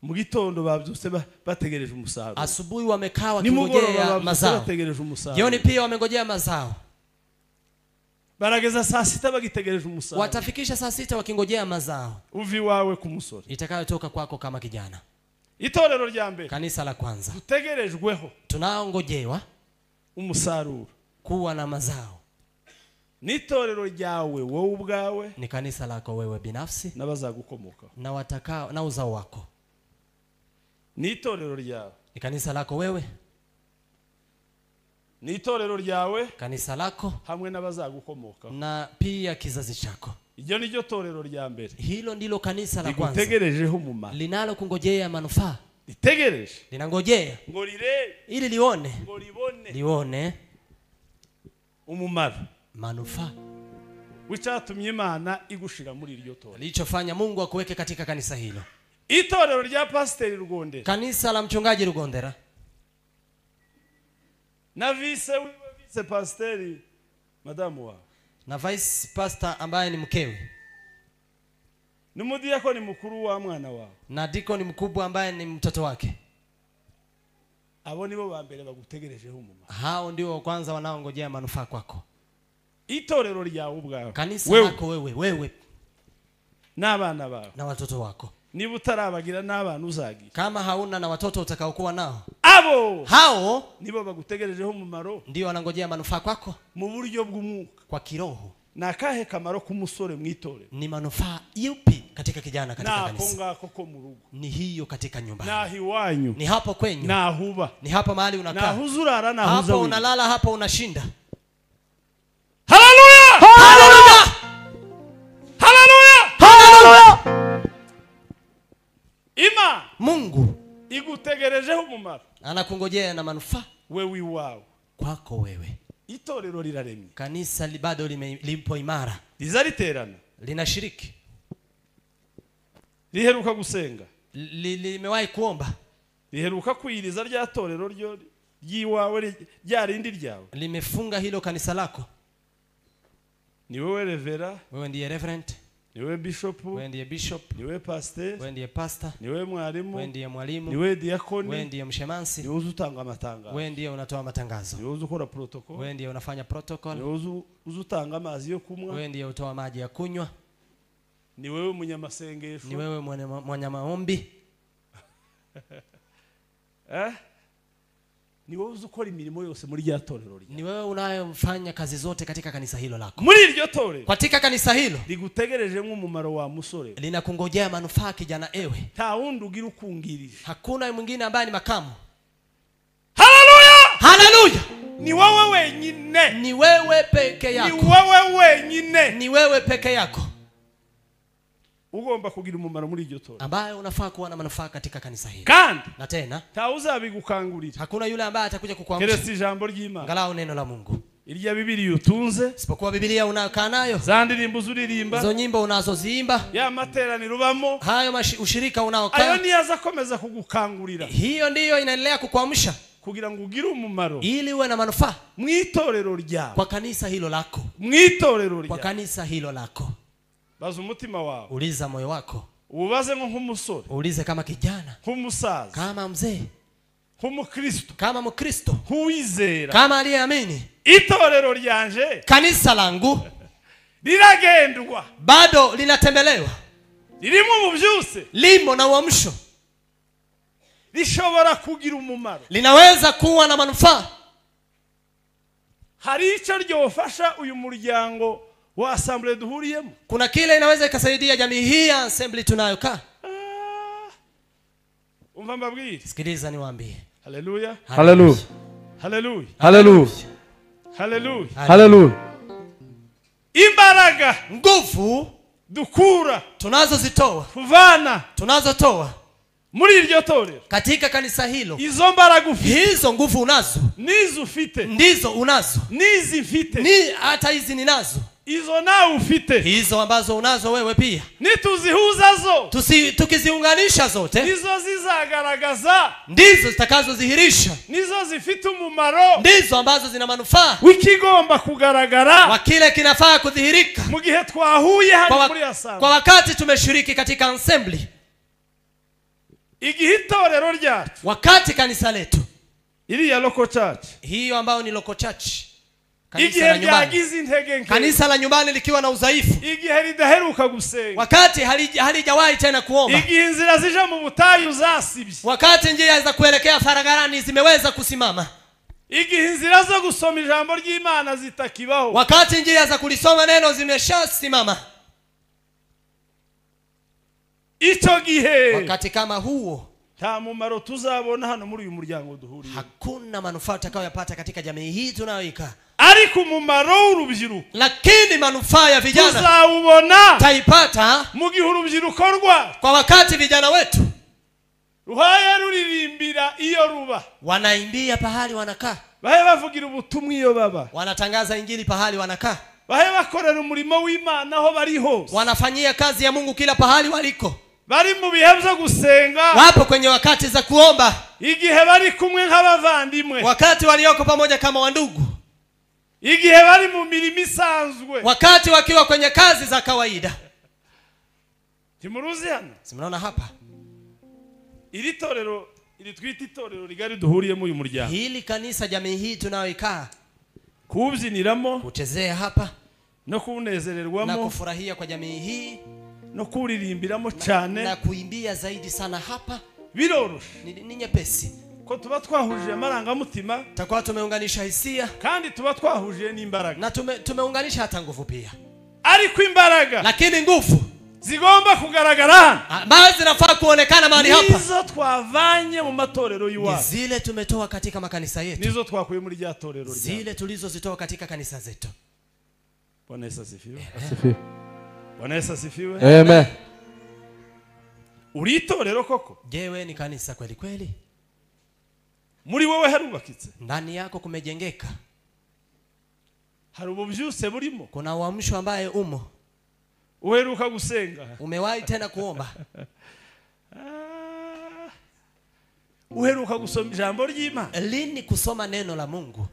Mu gitondo babyutse bategereje umusaruro, asubuhi wamekaa wakingojea mazao, bategereje umusaruro, jioni pia wamengojea mazao. Barageza saa sita bagitegereje umusaruro, watafikisha saa sita wakingojea mazao. Uvi wawe ku musore itakayotoka kwako kama kijana. Itorero rya mbere, kanisa la kwanza, dutegerejweho, tunaongojewa umusaruro, kuwa na mazao. Ni itorero ryawe wowe ubwawe, ni kanisa lako wewe binafsi, n'abazagukomokaho, na watakao na uzao wako. Ni itorero ryawe, ni kanisa lako wewe, ni itorero ryawe, kanisa lako hamwe n'abazagukomokaho, na pia kizazi chako. Iryo ni ryo torero rya mbere, hilo ndilo kanisa la kwanza rigutegerejeho umumaro, linalo kungojea manufaa. Ritegereje, linangojea ngo rirebe, ili lione, ngo ribone, lione umumaro, manufaa w'icatumye Imana igushira muri iryo torero, lichofanya Mungu akuweke katika kanisa hilo. Itorero rya Pasiteri Rugondera, kanisa la mchungaji Rugondera, na vice wiwe, vice pasiteri madamu wawe, na vice pastor ambaye ni mkewe, ni mudiakoni mukuru wa mwana wawe, na dikoni mkubwa ambaye ni mtoto wake. Abo nibo ba mbere bagutegerejeho umumaro, hao ndio wa kwanza wanaongojea manufaa kwako. Itorero ryawe ubwawe, kanisa lako wewe, wewe n'abana bawe, na watoto wako. Niba utarabagira n'abana uzagira, kama hauna na watoto utakaokuwa nao, abo hao nibo bagutegerejeho umumaro, ndio wanangojea manufaa kwako mu buryo bw'umwuka, kwa kiroho. Na kahe kamaro k'umusore mu itorero? Ni manufaa yupi katika kijana katika kanisa? Nako ngako ko mu rugo, ni hiyo katika nyumba, na hiwanyu, ni hapo kwenyu, na huba, ni hapo mahali unakaa, na huzurara, na huza, hapo unalala, hapo unashinda. Haleluya, haleluya, haleluya, haleluya. Ima Mungu igutegerejeho umumaro, anakungojea na manufaa wewe iwawe, kwako wewe. Itorero riraremye, kanisa bado lipo imara, rizariterana, linashiriki, riheruka gusenga, limewahi kuomba, riheruka kwiriza rya torero ryo ryiwawe ryarindi ryawe, limefunga hilo kanisa lako. Ni wewe revera, wewe ndiye reverend, ni wewe bishop, wewe ndiye bishop, ni wewe pastor, wewe ndiye pastor, ni wewe mwalimu, wewe ndiye mwalimu, ni wewe diakoni, wewe ndiye mshemansi, ni wewe utanga amatangazo, wewe ndiye unatoa matangazo, ni wewe ukora protocol, wewe ndiye unafanya protocol, ni wewe uzutanga amazi yo kunywa, wewe ndiye utoa maji ya kunywa, ni wewe munyamasengesho, ni wewe mwenye maombi. Ni wewe ukora imirimo yose muri rya torero ryawe, ni wewe unayofanya kazi zote katika kanisa hilo lako. Muri iryo torero, katika kanisa hilo rigutegereje nk'umumaro wa musore, linakungojea manufaa kijana ewe. Nta wundi ugira ukungirije, hakuna mwingine ambaye ni makamu. Haleluya, haleluya. Ni wewe wenyine, ni wewe peke yako, ni wewe wenyine, ni wewe peke yako ugomba kugira umumaro muri iryo torero, ambaye unafaa kuwa na manufaa katika kanisa hili. Kandi na tena nta uzabigukangurira, hakuna yule ambaye atakuja kukuamsha, keretse ijambo ry'Imana, angalau neno la Mungu. Irya Bibiliya utunze, isipokuwa Biblia unayokaa nayo, za ndirimbo uzuririmba, hizo nyimbo unazoziimba, ya materaniro ubamo, hayo ushirika unaokaa, ayo niyo azakomeza kugukangurira. Hiyo ndiyo inaendelea kukuamsha kugira ngo ugire umumaro, ili uwe na manufaa mu itorero ryawe, kwa kanisa hilo lako, mu itorero ryawe, kwa kanisa hilo lako. Baza umutima wawe, uliza moyo wako, ubaze nk'umusore, uulize kama kijana, nk'umusaza, kama mzee, nk'umukristo, kama mkristo, nk'uwizera, kama aliyeamini. Itorero ryanje, kanisa langu, Riragendwa. Bado linatembelewa. Ririmo ububyutse. Limo na uamsho. Rishobora kugira umumaro. Linaweza kuwa na manufaa. Hari icyo ryofasha uyu muryango wa assembly duhuriyemo. Kuna kile inaweza ikasaidia jamii hii ya assembly tunayokaa. Umva mbabwire. Sikiliza niwaambie. Haleluya. Haleluya. Haleluya. Haleluya. Haleluya. Haleluya. Imbaraga, nguvu dukura, tunazozitoa, tuvana, tunazotoa muri iryo torero, katika kanisa hilo. Izo mbaraga ufite, hizo nguvu unazo, nizo ufite, ndizo unazo, nizi mfite, ni hata hizi ninazo, izo nawe ufite, hizo ambazo unazo wewe pia. Nituzihuza zo, tukiziunganisha zote, nizo zizagaragaza, ndizo zitakazodhihirisha, nizo zifite umumaro, ndizo ambazo zina manufaa wikigomba kugaragara, wa kile kinafaa kudhihirika mu gihe twahuye hano muri assembly, kwa wakati tumeshiriki katika assembly. Igihe itorero ryacu, wakati kanisa letu, iriya local church, hiyo ambayo ni local church, kanisa la nyumbani, kanisa la nyumbani likiwa na udhaifu, igihe ridaheruka gusenga, wakati halijawahi tena kuomba, igihe inzira zija mu butayu zasibye, wakati njia za kuelekea faragarani zimeweza kusimama, igihe inzira zo gusoma ijambo ry'Imana zitakibaho, wakati njia za kulisoma neno zimeshasimama, icyo gihe, wakati kama huo, nta mumaro tuzabona hano muri uyu muryango duhuriye. Hakuna manufaa utakayoyapata katika jamii hii tunayoikaa. Ariko umumaro w'urubyiruko, lakini manufaa ya vijana tuzawubona, taipata mu gihe urubyiruko rwacu, kwa wakati vijana wetu ruhaye ruririmbira iyo ruba, wanaimbia pahali wanakaa, bahe bavugira ubutumwa iyo baba, wanatangaza injili pahali wanakaa, bahe bakorera umurimo w'Imana aho bari hose, wanafanyia kazi ya Mungu kila pahali waliko, bari mu bihe byo gusenga, wapo kwenye wakati za kuomba, igihe bari kumwe nk'abavandimwe, wakati walioko pamoja kama wandugu, igihe bari mu mirimo isanzwe, wakati wakiwa kwenye kazi za kawaida. Timuruzi hano, simnaona hapa iri torero, iri twita itorero rigari duhuriyemo uyu muryango, hili kanisa, jamii hii tunayoikaa, kubyiniramo, kuchezea hapa, no kunezererwamo, na kufurahia kwa jamii hii, no kuririmbiramo cyane, na kuimbia zaidi sana hapa, biroroshe, ni nyepesi, ko tuba twahuje amarangamutima, tutakuwa tumeunganisha hisia, kandi tuba twahuje n'imbaraga, na tumeunganisha hata nguvu pia. Ariko imbaraga, lakini nguvu zigomba kugaragara, ambazo zinafaa kuonekana mahali hapa, nizo twavanye mu matorero y'iwacu, zile tumetoa katika makanisa yetu, nizo twakuye muri rya torero ryacu, zile tulizozitoa katika kanisa zetu. Bwana Yesu asifiwe. Asifiwe. Bwana Yesu asifiwe. Amen. Uri itorero koko? Je, wewe ni kanisa kweli kweli? Muri wewe harubakitse? Ndani yako kumejengeka. Hari ububyutse burimo? Kuna uamsho ambaye umo. Uheruka gusenga? Umewahi tena kuomba? Uheruka gusoma ijambo ry'Imana? Lini kusoma neno la Mungu?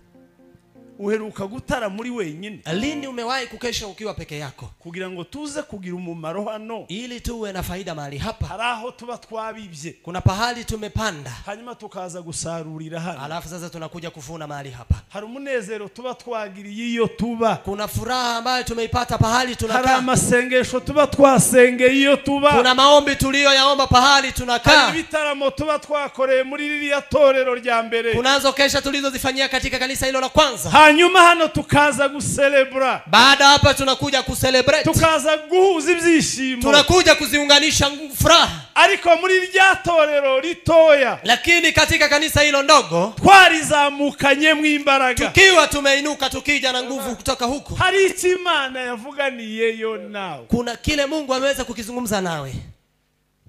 Uheruka gutara muri wenyine? Lini umewahi kukesha ukiwa peke yako? Kugira ngo tuze kugira umumaro hano, ili tuwe na faida mahali hapa. Hari aho tuba twabibye, kuna pahali tumepanda, hanyuma tukaza gusarurira hano, alafu sasa tunakuja kuvuna mahali hapa. Hari umunezero tuba twagiriye iyo tuba, kuna furaha ambayo tumeipata pahali tunakaa, hari amasengesho tuba twasengeye iyo tuba, kuna maombi tuliyoyaomba pahali tunakaa, hari ibitaramo tuba twakoreye muri ririya torero rya mbere, kunazo kesha tulizozifanyia katika kanisa hilo la kwanza. Hanyuma hano tukaza gucelebra, baada hapa tunakuja kucelebrate, tukaza guhuza ibyishimo, tunakuja kuziunganisha furaha. Ariko muri rya torero ritoya, lakini katika kanisa hilo ndogo, twarizamukanye mu imbaraga, tukiwa tumeinuka tukija na nguvu kutoka huko. Hari icyo Imana yavuganiyeyo nawe, kuna kile Mungu ameweza kukizungumza nawe.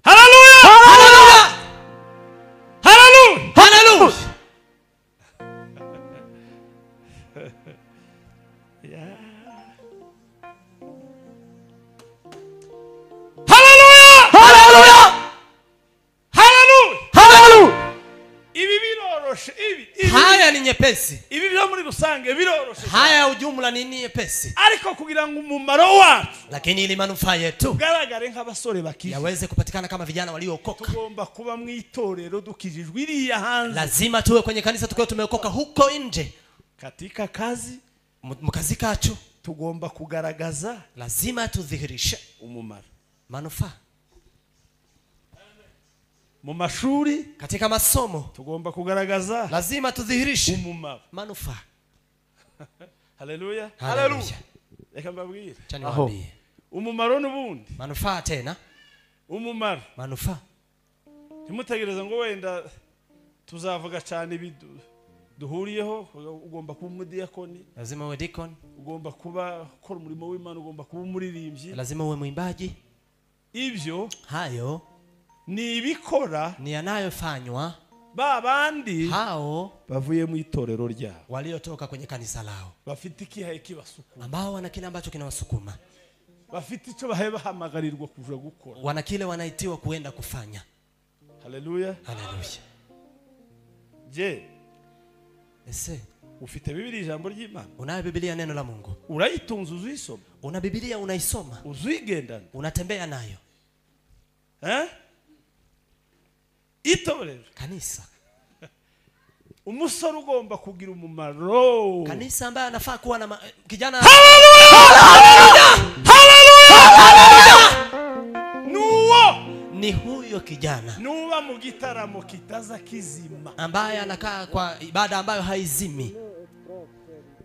Haleluya! Haleluya! Haleluya! Haleluya! Haleluya! Haleluya! Haleluya! Haleluya! Ibi biroroshe, ibi haya ni nyepesi, ibi byo muri rusange biroroshe, haya ujumla ni nyepesi, ariko kugira ngo umumaro wacu, lakini ili manufaa yetu ugaragare nk'abasore bakijijwe, yaweze kupatikana kama vijana waliookoka, tugomba kuba mu itorero dukijijwe iriya hanze. Lazima tuwe kwenye kanisa tukiwa tumeokoka huko nje, katika kazi, mu kazi kacu Tugomba kugaragaza, lazima tudhihirishe umumaro, manufaa. Mu mashuri, katika masomo, tugomba kugaragaza, lazima tudhihirishe umumaro, manufaa. Haleluya. Haleluya. Reka mbabwire. Aho. Umumaro n'ubundi. Manufaa tena. Umumaro. Manufaa. Ntimutegereze ngo wenda tuzavuga cyane duhuriyeho. Ugomba kuba umudiyakoni, lazima uwe deacon. Ugomba kuba ukora umurimo w'Imana, ugomba kuba umuririmbyi, lazima uwe mwimbaji. Ibyo hayo ni ibikora, ni yanayofanywa ba bandi hao bavuye mu itorero ryabo, waliotoka kwenye kanisa lao, bafite ikihaye kibasukuma, ambao wana kile ambacho kinawasukuma, bafite icyo bahe bahamagarirwa kuja gukora, wana kile wanaitiwa kuenda kufanya. Haleluya. Haleluya. Je, ese ufite Bibiliya, ijambo ry'Imana? Unayo Biblia, neno la Mungu? Urayitunze, uzuyisoma? Una Biblia unaisoma? Uzuyigendana? Unatembea nayo? Itorero, kanisa, umusore ugomba kugira umumaro, kanisa ambaye anafaa kuwa na kijana. Haleluya! Haleluya! Nuwo ni huyo kijana nuba mu gitaramo kitaza kizima, ambaye anakaa kwa ibada ambayo haizimi.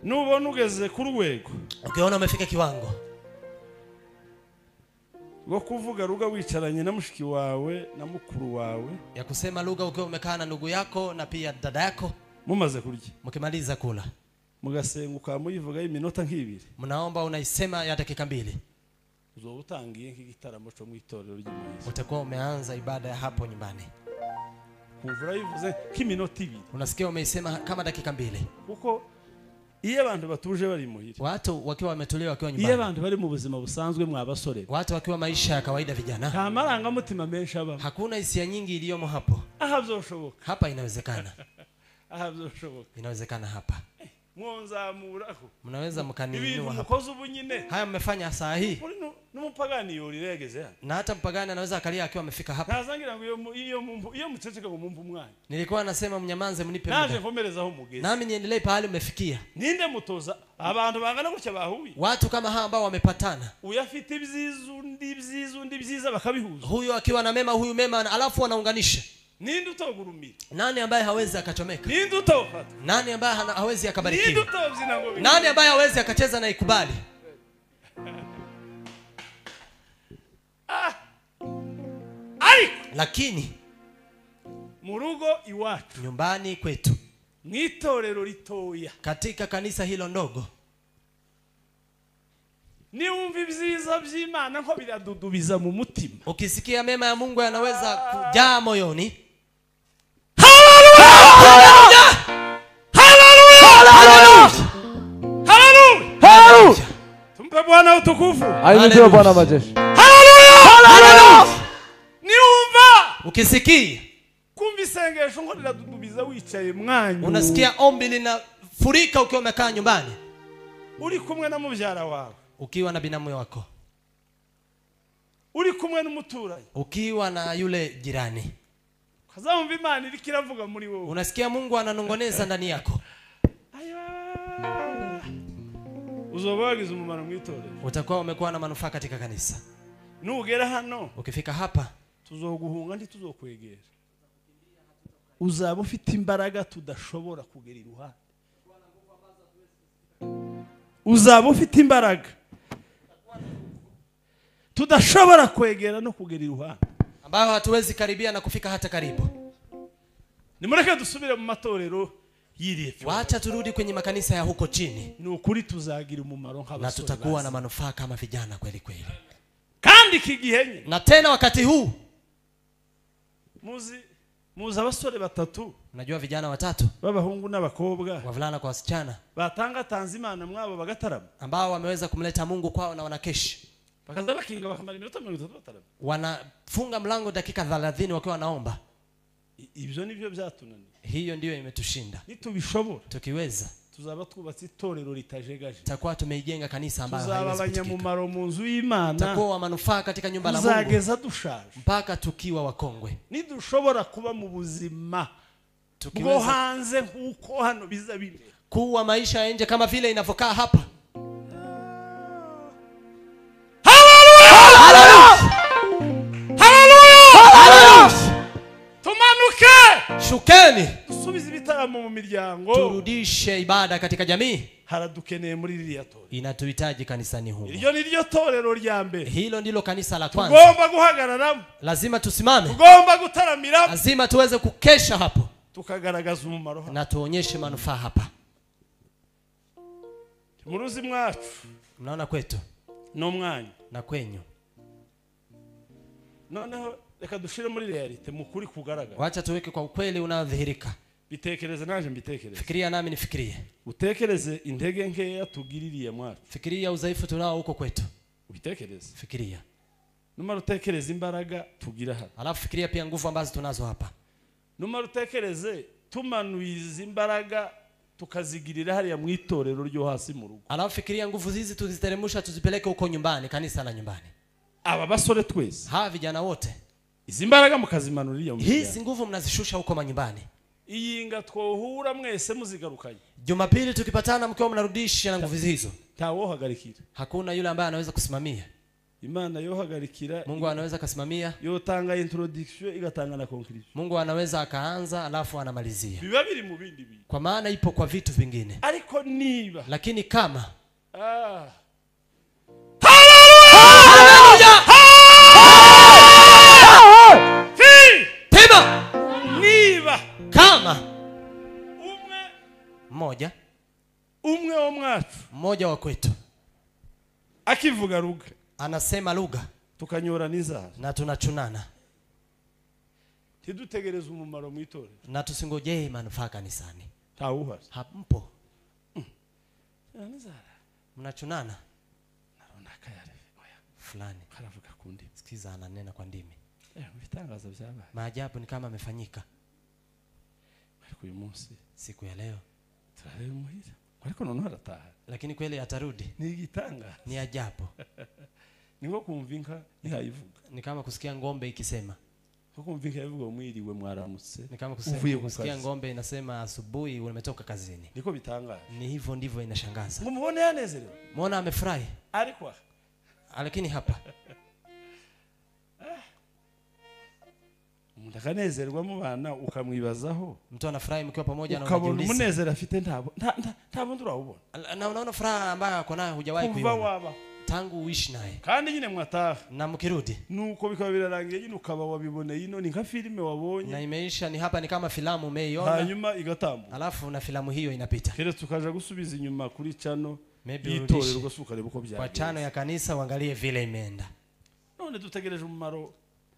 Nubona ugeze ku rwego, ukiona umefika kiwango rwo kuvuga ruga wicaranye na mushiki wawe na mukuru wawe, ya kusema lugha ukiwa umekaa na ndugu yako na pia dada yako, mumaze kurya, mkimaliza kula, mugasenguka muyivuga iminota nk'ibiri, mnaomba unaisema ya dakika 2, uzoba utangiye nk'igitaramo cyo mu itorero ry'Imana. Utakuwa umeanza ibada ya hapo nyumbani. Kumvura yivuze nk'iminota 2, unasikia umeisema kama dakika 2. Kuko iyo abantu batuje bari muhira, watu wakiwa wametulia wakiwa nyumbani, iyo abantu bari mu buzima busanzwe mwabasore, watu wakiwa maisha ya kawaida vijana, nta marangamutima menshi abamo, hakuna hisia nyingi iliyomo hapo. Aha byoshoboka, hapa inawezekana. Aha byoshoboka, inawezekana hapa. Mwonzamuraho, mnaweza mkaniinua hapa. Mukoze ubunyine, haya mmefanya saa hii. N'umupagani yoriregeze hano, na hata mpagani anaweza akalia akiwa amefika hapa. Ntazangira ngo iyo muceceka ngo mumve umwanya. Nilikuwa nasema mnyamanze mnipe muda, naje nkomerezaho mugeze, nami niendelee pahali mmefikia. Ninde mutoza abantu bangana gutya bahuye, watu kama hawa ambao wamepatana, uyafite ibyiza undi ibyiza undi ibyiza bakabihuza, huyu akiwa na mema huyu mema, alafu wanaunganisha. Ninde utogurumira? Nani ambaye hawezi akachomeka? Ninde utofata? Nani ambaye hawezi akabarikiwa? Ninde utobyina ngo? Nani ambaye hawezi akacheza na ikubali? Ariko lakini mu rugo iwacu, nyumbani kwetu, mwitorero ritoya, katika kanisa hilo ndogo, niwumva ibyiza by'Imana nko biradudubiza mu mutima, ukisikia mema ya Mungu yanaweza kujaa moyoni. Haleluya! Haleluya! Haleluya! Haleluya! Tumpe Bwana utukufu. Ainuliwe Bwana majeshi. Haleluya! Haleluya! Niwumva, ukisikia kumva isengesho ngo riradudubiza wicaye mwanyu, unasikia ombi linafurika ukiwa umekaa nyumbani, uri kumwe na mubyara wawe, ukiwa na binamu wako, uri kumwe n'umuturanyi, ukiwa na yule jirani, kazamva Imana iriko iravuga muri wowe, unasikia Mungu ananongoneza ndani yako. Uzoba wagize umumaro mu itorero, utakuwa umekuwa na manufaa katika kanisa. Nugera hano, ukifika hapa, tuzoguhunga ntituzokwegera, uzaba ufite imbaraga tudashobora kugera iruhande, uzaba ufite imbaraga tudashobora kwegera no kugera iruhande, ambayo hatuwezi karibia na kufika hata karibu. Nimureke dusubire mu matorero yiriye, wacha turudi kwenye makanisa ya huko chini. Ni ukuri tuzagira umumaro nk'abasore, na tutakuwa na manufaa kama vijana kweli kweli. Kandi kigihenye, na tena wakati huu, muzi abasore batatu, unajua vijana watatu, b'abahungu n'abakobwa, wavulana kwa wasichana, batangatanze Imana mwabo bagatarama, ambao wameweza kumleta Mungu kwao na wanakeshi, bakaza bakinga bakamara iminota 30 batarama, wanafunga mlango dakika 30 wakiwa wanaomba. Ibyo nibyo byatunaniye, hiyo ndiyo imetushinda. Nitubishobora, tukiweza, tuzaba twubatse itorero ritajegaje, tutakuwa tumeijenga kanisa ambalo tuzaba haliwezi kutikika, abanyamumaro mu nzu y'Imana, tutakuwa wa manufaa katika nyumba la Mungu, tuzageza dushaje mpaka tukiwa wakongwe. Nidushobora kuba mu buzima bwo hanze nkuko hano biza bimera, kuwa maisha ya nje kama vile inavokaa hapa. ibada katika jamii, haradukeneye muri ririya torero. Inatuhitaji kanisani humo. Iryo ni ryo torero rya mbere. Hilo ndilo kanisa la kwanza. Tugomba guhagararamo. Lazima tusimame. Tugomba gutaramiramo. Lazima tuweze kukesha hapo. Tukagaragaza umumaro na tuonyeshe manufaa hapa. Muruzi mwacu. Mnaona kwetu. No mwanya. Na kwenyu. Noneho reka dushire muri realite mukuri kugaragara. Wacha tuweke kwa ukweli unaodhihirika. Bitekereze naje mbitekereze. Fikiria nami nifikirie. Utekereze intege nkeya tugiririye mwacu. Fikiria udhaifu tunao huko kwetu. Ubitekereze. Fikiria. Numara utekereze imbaraga tugira hapa. Alafu fikiria pia nguvu ambazo tunazo hapa. Numara utekereze tumanuiza imbaraga tukazigirira hariya mu itorero ryo hasi mu rugo. Alafu fikiria nguvu hizi tuziteremusha tuzipeleke huko nyumbani, kanisa la nyumbani. Aba basore twese. Hawa vijana wote. Izi mbaraga mukazimanurira mu. Hizi nguvu mnazishusha huko manyumbani. Iyinga twohura mwese muzigarukanye. Jumapili tukipatana mkiwa mnarudisha na nguvu hizo. Ntawohagarikira. Hakuna yule ambaye anaweza kusimamia. Imana yohagarikira. Mungu anaweza kusimamia. Yotanga introduction igatanga na conclusion. Mungu anaweza akaanza alafu anamalizia. Biba biri mu bindi bintu. Kwa maana ipo kwa vitu vingine. Ariko niba. Lakini kama Hallelujah! Hallelujah! Tema! Niba kama mmoja umwe wo mwacu, mmoja wa kwetu akivuga lugha, anasema lugha, tukanyora n'inzara na tunachunana, tidutegereze umumaro mu itorero na tusingojee manufaa kanisani. Ntawuhari, hampo. Mnachunana fulani karavuga ku ndimi, sikiza ananena kwa ndimi. Ibitangaza byabaye, maajabu ni kama amefanyika. Ariko uyu munsi, siku ya leo, turareba muhira, ariko noneho arataha, lakini kweli atarudi. Ni igitangaza, ni ajabu. Ni nko kumva inka ntihayivuga, ni kama kusikia ngombe ikisema. Nko kumva inka ivuga mwiriwe mwaramutse, ni kama kusikia ngombe inasema asubuhi umetoka kazini. Niko bitangaje, ni hivyo ndivyo inashangaza. Mumuone yanezerewe, muona amefurahi, ariko lakini hapa umuntu akanezerwa mu bana ukamwibazaho. Mtu anafurahi mkiwa pamoja na unajiuliza, ukabona umunezero afite ntabo nta bundi urawubona, na unaona furaha ambayo ako nayo hujawahi kuiona tangu uishi naye. Kandi nyine mwataha na mkirudi, nuko bikaba birarangiye nyine ukaba wabiboneye ino ni nka filime wabonye na imeisha, ni hapa ni kama filamu umeiona, hanyuma igatambuka, alafu na filamu hiyo inapita. Kere tukaja gusubiza inyuma kuri chano y'itorero gasuka reba uko byagenze kwa chano ya kanisa, uangalie vile imeenda. None dutegereje umumaro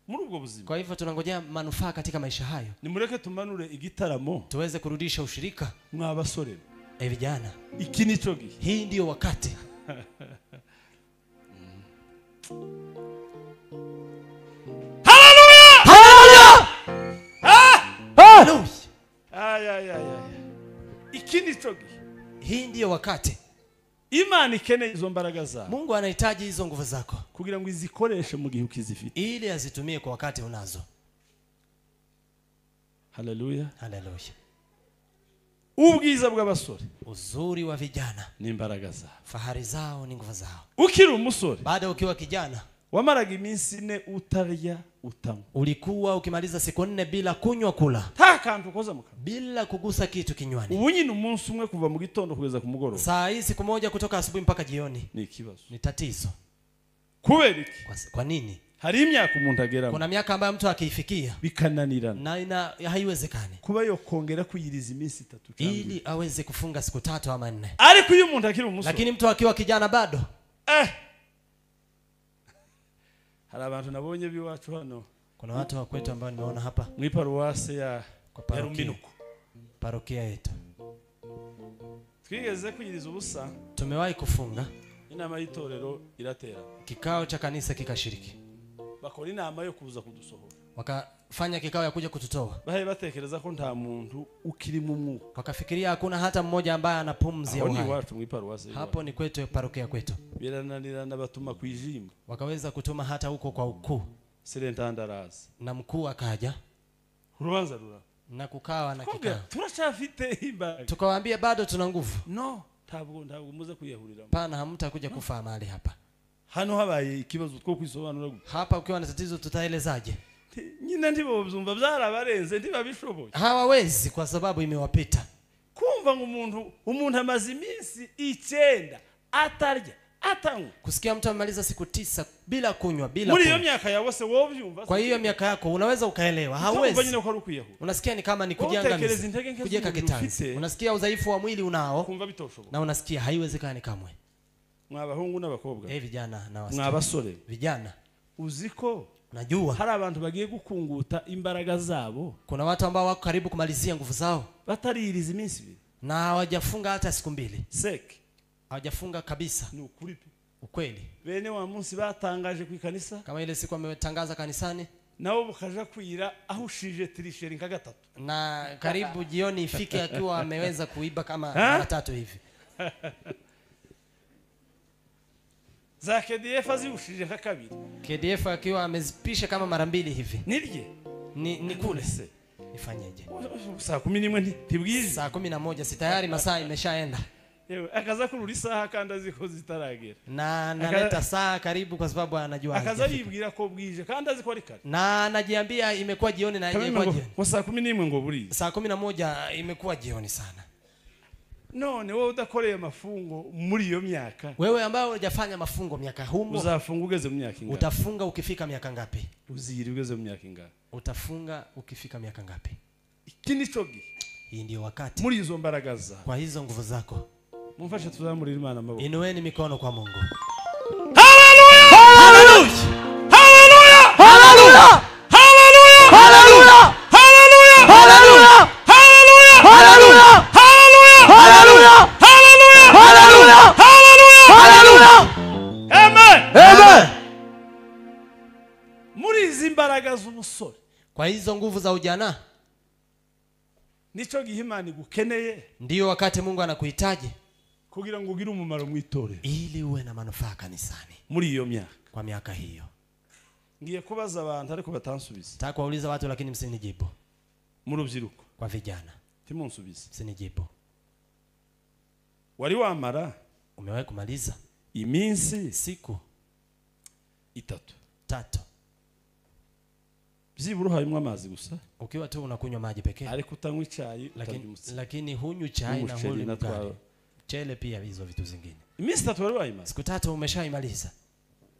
muri ubwo buzima. Kwa hivyo tunangojea manufaa katika maisha hayo. Nimureke tumanure igitaramo, tuweze kurudisha ushirika mwa basore, vijana. Iki nico gihe, hii ndio wakati. Hallelujah! Hallelujah! Hallelujah! Ay ay ay ay. Iki nico gihe, hii ndio wakati. Imana ikeneye izo mbaraga zawe. Mungu anahitaji hizo nguvu zako kugira ngo izikoreshe mu gihe ukizifite, ili azitumie kwa wakati unazo. Hallelujah. Hallelujah. Ubwiza bw'abasore, uzuri wa vijana ni imbaraga zabo, fahari zao ni nguvu zao. Ukiri umusore, baada ukiwa kijana, wamaraga iminsi 4 utarya utanywa, ulikuwa ukimaliza siku 4 bila kunywa kula, nta kantu ukoza mu kanwa, bila kugusa kitu kinywani. Ubu nyine umunsi umwe kuva mu gitondo kugeza ku mugoroba, saa hii siku moja kutoka asubuhi mpaka jioni, ni ikibazo, ni tatizo. Kubera iki? Kwa nini? Hari imyaka umuntu ageramo, kuna miaka ambayo mtu akiifikia bikananirana, na haiwezekani kuba yokongera kuyiriza iminsi 3 cyangwa ili aweze kufunga siku 3 ama 4. Ariko iyo umuntu akiri umusore, lakini mtu akiwa kijana bado, hari abantu nabonye biwacu hano, kuna watu wa kwetu ambao nimeona hapa mu paruwase ya Ruminuko, parokia yetu, twigeze kuyiriza ubusa, tumewahi kufunga, inama y'itorero iratera, kikao cha kanisa kikashiriki, bakora inama yo kuza kudusohora, wakafanya kikao ya kuja kututoa. Bahe batekereza ko nta muntu ukiri mu mwuka, wakafikiria hakuna hata mmoja ambaye ana pumzi ya uhai. Wacu mu paruwase hapo ni kwetu, parokia kwetu. Birananirana batuma kwijimba, wakaweza kutuma hata huko kwa ukuu, Serentandaraza, na mkuu akaja, urubanza rura na kukawa na kikao. Turacafite imbaraga, tukawaambia bado tuna nguvu. No, ntabwo muze kuyahuriramo. Pana, hamtakuja kufa mahali hapa. Hano habaye ikibazo two kwisobanura gute? Hapa ukiwa na tatizo tutaelezaje? Nyine ndibo byumva byarabarenze ntibabishoboye. Hawawezi kwa sababu imewapita. Kumva Kumva ngo umuntu amaze iminsi 9 atarya atanywa. Kusikia mtu amemaliza siku 9 bila kunywa, bila muri hiyo miaka yawe se wowe ubyumva. Kwa hiyo miaka yako unaweza ukaelewa, hauwezi. Unasikia ni kama ni kujiangamiza, kujiweka kitanzi. Unasikia udhaifu wa mwili unao, na unasikia haiwezekani kamwe. Mwabahungu n'abakobwa, vijana na wasichana, mwabasore, vijana, uziko unajua hari abantu bagiye gukunguta imbaraga zabo. Kuna watu ambao wako karibu kumalizia nguvu zao bataririza iminsi 2 na hawajafunga hata siku 2. Sek hawajafunga kabisa. Ni ukuri pe. Ukweli. Bene wa munsi batangaje ku kanisa, kama ile siku ametangaza kanisani, nabo bukaja kwira ahushije trisheri nka 3, na karibu jioni ifike akiwa ameweza kuiba kama mara 3 hivi. Za KDF aziushije nka 2. KDF akiwa amezipisha kama mara 2 hivi. Nirye ni kule se. Nifanyeje? Saa 11 ntibwije. Saa 11 si tayari masaa imeshaenda. Yewe akaza kurura isaha kandi aziko zitaragera. Na analeta saa karibu kwa sababu anajua. Akaza yibwira ko bwije kandi aziko ari kare. Na anajiambia imekuwa jioni na imekuwa jioni. Kwa saa 11 ngo buriye. Saa 11 imekuwa jioni sana. None wewe udakoreye mafungo muri iyo myaka. Wewe ambaye hujafanya mafungo miaka humo, uzafunga ugeze mu myaka ingapi? Utafunga ukifika miaka ngapi? Uziri ugeze mu myaka ingapi? Utafunga ukifika miaka ngapi? Iki nico gihe. Hii ndio wakati. Muri izo mbaraga zawe, kwa hizo nguvu zako, mumfashe tuzamurire Imana amaboko. Inueni mikono kwa Mungu. Haleluya! Haleluya! Haleluya! Haleluya! Haleluya! Haleluya! Haleluya! Haleluya! Haleluya! Haleluya! Haleluya! Haleluya! Haleluya! Haleluya! Haleluya! Haleluya! Amen! Amen! Muri izi mbaraga z'ubusore, kwa hizo nguvu za ujana, nico gihe Imana igukeneye. Ndio wakati Mungu anakuhitaji kugira ngo ugire umumaro mu itorero, ili uwe na manufaa kanisani. Muri iyo myaka, kwa miaka hiyo. Ngiye kubaza abantu ariko batansubiza. Nataka kuwauliza watu lakini msinijibu. Mu rubyiruko, kwa vijana, timunsubize. Msinijibu. Wari wamara, umewahi kumaliza iminsi siku 3 3, byibura harimo amazi gusa, ukiwa tu unakunywa maji pekee, ariko utanywa icyayi, lakini hunywi chai na huli mkate, mchele pia, hizo vitu zingine. Iminsi 3 wari wayimara, siku 3 umeshaimaliza.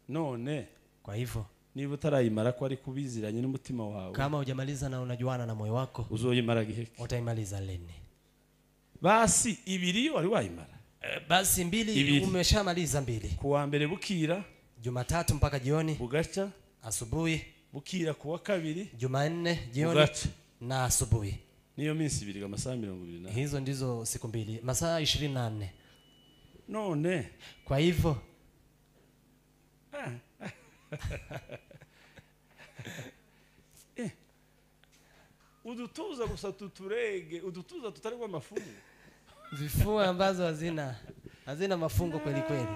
None kwa hivyo niba utarayimara ko ari kubiziranye n'umutima wawe, kama hujamaliza na unajuana na moyo wako, uzoyimara giheke? Utaimaliza lini? Basi 2 wari wayimara, basi 2 umeshamaliza 2. Kuwa mbere bukira Jumatatu mpaka jioni, bugaca asubuhi, bukira kuwa 2, Jumanne jioni bugaca na asubuhi. Niyo minsi 2 amasaha 24. Hizo ndizo siku 2, masaa 24. None kwa hivyo udutuza gusa tuturege, udutuza tutarigwa mafungo, vifua ambazo hazina mafungo kweli kweli.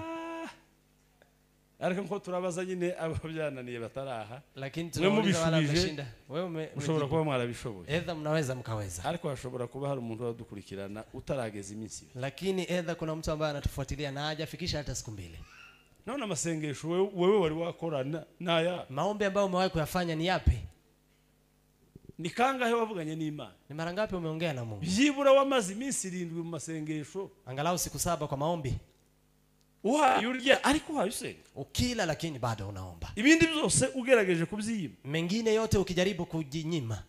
Ariko nko turabaza nyine abo byananiye bataraha, lakini tunauliza wala mshinda. Wewe mushobora kuba mwarabishoboye, edha mnaweza mkaweza, ariko hashobora kuba hari umuntu wadukurikirana utarageza iminsi 2. Lakini edha kuna mtu ambaye anatufuatilia na hajafikisha hata siku 2. Naona masengesho wewe wari wakora naya, maombi ambayo umewahi kuyafanya ni yapi? Ni kangahe wavuganye n'Imana? Ni mara ngapi umeongea na Mungu? Byibura wamaze iminsi 7 mu masengesho, angalau siku 7 kwa maombi. Uhaye urya ariko uhaye usenga, ukila lakini bado unaomba. Ibindi byose ugerageje kubyiyima, mengine yote ukijaribu kujinyima.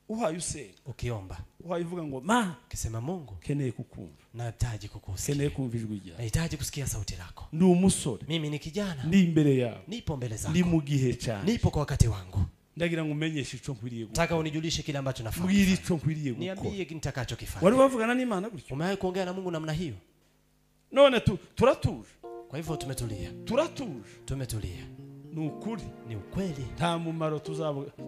Uhaye usenga, ukiomba, uhaye uvuga ngo ma, ukisema Mungu keneye kukumva, nahitaji kukusikia, keneye kumva ijwi ryawe, nahitaji kusikia sauti lako. Ndi umusore, mimi ni kijana, ndi imbere yawe, nipo mbele zako, ndi mu gihe cyane, nipo kwa wakati wangu. Ndagira ngo umenyeshe ico nkwiriye gukora, nataka unijulishe kile ambacho nafanya, mbwira ico nkwiriye gukora, niambie nitakachokifanya. Wari wavugana n'Imana gutyo? Umewahi kuongea na Mungu namna hiyo? None turatuje. Kwa hivyo tumetulia, turatuje, tumetulia. Ni ukuri, ni ukweli. Nta mumaro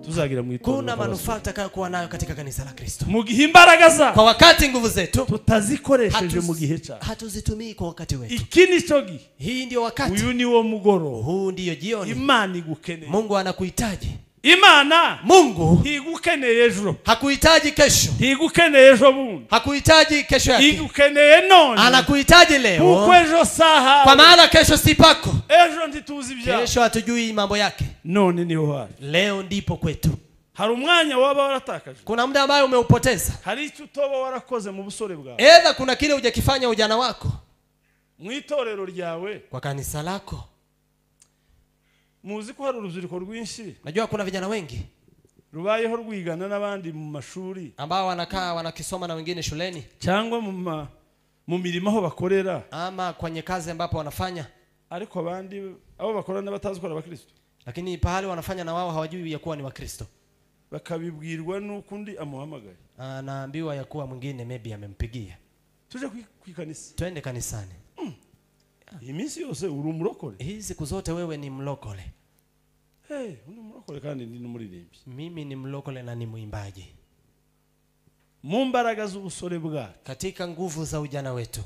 tuzagira mu itorero, kuna manufaa tutakayokuwa nayo katika kanisa la Kristo. Mu gihe imbaraga za, kwa wakati nguvu zetu tutazikoresheje mu gihe cyacu, hatuzitumii kwa wakati wetu. Iki nico gihe, hii ndio wakati, uyu ni wo mugoroba, huu ndio jioni. Imana igukeneye, Mungu anakuhitaji. Imana Mungu ntigukeneye ejo, hakuhitaji kesho, ntigukeneye ejo bundi, hakuhitaji kesho yake, igukeneye none, anakuhitaji leo, kuko ejo saha, kwa maana kesho si pako, ejo ntituzi ibyawe, kesho hatujui mambo yake. None niho hari, leo ndipo kwetu. Hari umwanya waba waratakaje. Kuna muda ambao umeupoteza. Hari icyo utoba warakoze mu busore bwawe. Either kuna kile hujakifanya ujana wako. Mu itorero ryawe, kwa kanisa lako. Muzi ko hari urubyiruko rwinshi. Najua kuna vijana wengi rubayeho rwigana n'abandi mu mashuri, ambao wanakaa wanakisoma na wengine shuleni, cyangwa mu mirimo aho bakorera, ama kwenye kazi ambapo wanafanya. Ariko abandi abo bakorana batazi ko ari abakristo, lakini pahali wanafanya na wao hawajui ya kuwa ni Wakristo. Bakabibwirwa nukundi amuhamagaye. Anaambiwa ya kuwa mwingine maybe amempigia. Tuje ku kanisa. Twende kanisani. Iminsi yose uri umurokore. Hizi siku zote wewe ni mlokole. Hey, uri umurokore kandi ndi n'umuririmbyi. Mimi ni mlokole na ni mwimbaji. Mu mbaraga z'ubusore bwacu, katika nguvu za ujana wetu,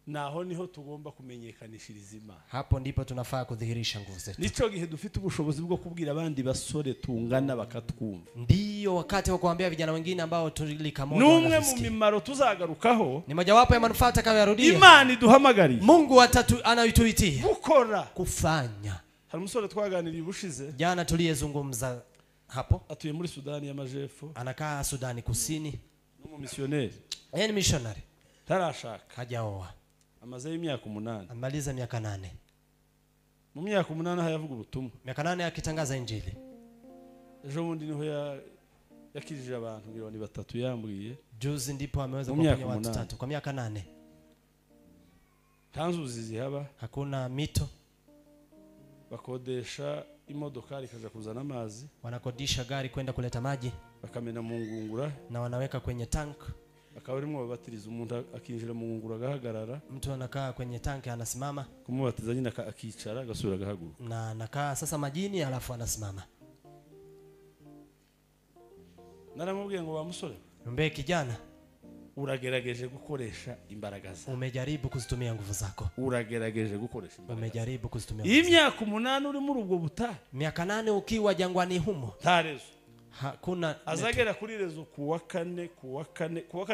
naho niho tugomba kumenyekanishiriza Imana. Hapo ndipo tunafaa kudhihirisha nguvu zetu. Nico gihe dufite ubushobozi bwo kubwira abandi basore tungana bakatwumva. Ndio wakati wa kuambia vijana wengine ambao tulika moja. Numwe mu mimaro tuzagarukaho, ni mojawapo ya manufaa atakayoyarudia. Imana iduhamagariye. Mungu anaituitia gukora, kufanya. Hari umusore twaganiriye ubushize, jana tuliyezungumza hapo, atuye muri Sudani y'Amajepfo, anakaa Sudani Kusini. N'umumissionnaire. Yeye ni missionary. Tarashaka. Hajaoa. Amaze imyaka 8. Amaliza miaka 8. Mu myaka 8 hayavuga ubutumwa. Miaka 8 akitangaza injili. Ejo bundi niho yakirije abantu 3,000,000 yambwiye. Juzi ndipo ameweza kuponya watu 3 kwa miaka 8. Nta nzuzi zihaba, hakuna mito. Bakodesha imodokari ikaja kuzana amazi. Wanakodisha gari kwenda kuleta maji. Bakamena mu ngungura na wanaweka kwenye tank. Akaba arimo babatiriza, umuntu akinjira mu ngungura agahagarara. Mtu anakaa kwenye tank anasimama. Kumubatiza nyine akicara agasubira agahaguruka. Na anakaa sasa majini alafu anasimama. Naramubwiye ngo wa musore, mbe kijana, uragerageje gukoresha imbaraga zawe. Umejaribu kuzitumia nguvu zako. Uragerageje gukoresha imbaraga. Umejaribu kuzitumia. Imyaka 8 uri muri ubwo butayu. Miaka 8 ukiwa jangwani humo. Tarezo. Hakuna azagera kuri rezo kuwa kane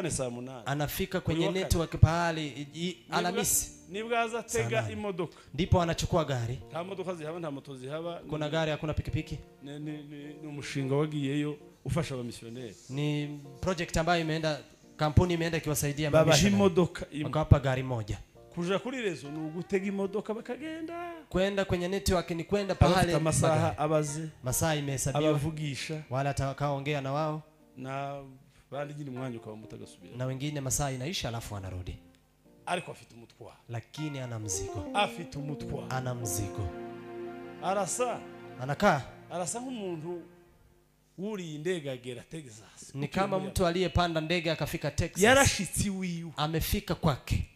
saa 8. Anafika kwenye network pahali Alhamisi. Nibwo azatega imodoka. Ndipo anachukua gari. Nta modoka zihaba, nta moto zihaba. Kuna gari, hakuna pikipiki. Ni umushinga wagiyeyo ufasha abamissionnaire. Ni project ambayo imeenda, kampuni imeenda ikiwasaidia babaha imodoka imwe. Wakawapa gari moja. Kuja kuri rezo ni ugutega imodoka bakagenda. Kwenda kwenye network ni kwenda pahali masaha abaze. Masaa imehesabiwa. Abavugisha. Wala atakaoongea na wao. Na bandi nyine umwanya ukaba mutagasubira. Na wengine masaa inaisha alafu wanarudi. Ariko afite umutwaro. Lakini ana mzigo. Afite umutwaro. Ana mzigo. Arasa. Anakaa. Arasa nk'umuntu wuriye indege agera Texas. Ni kama mtu aliyepanda ndege akafika Texas. Yarashitsi wiwe. Amefika kwake.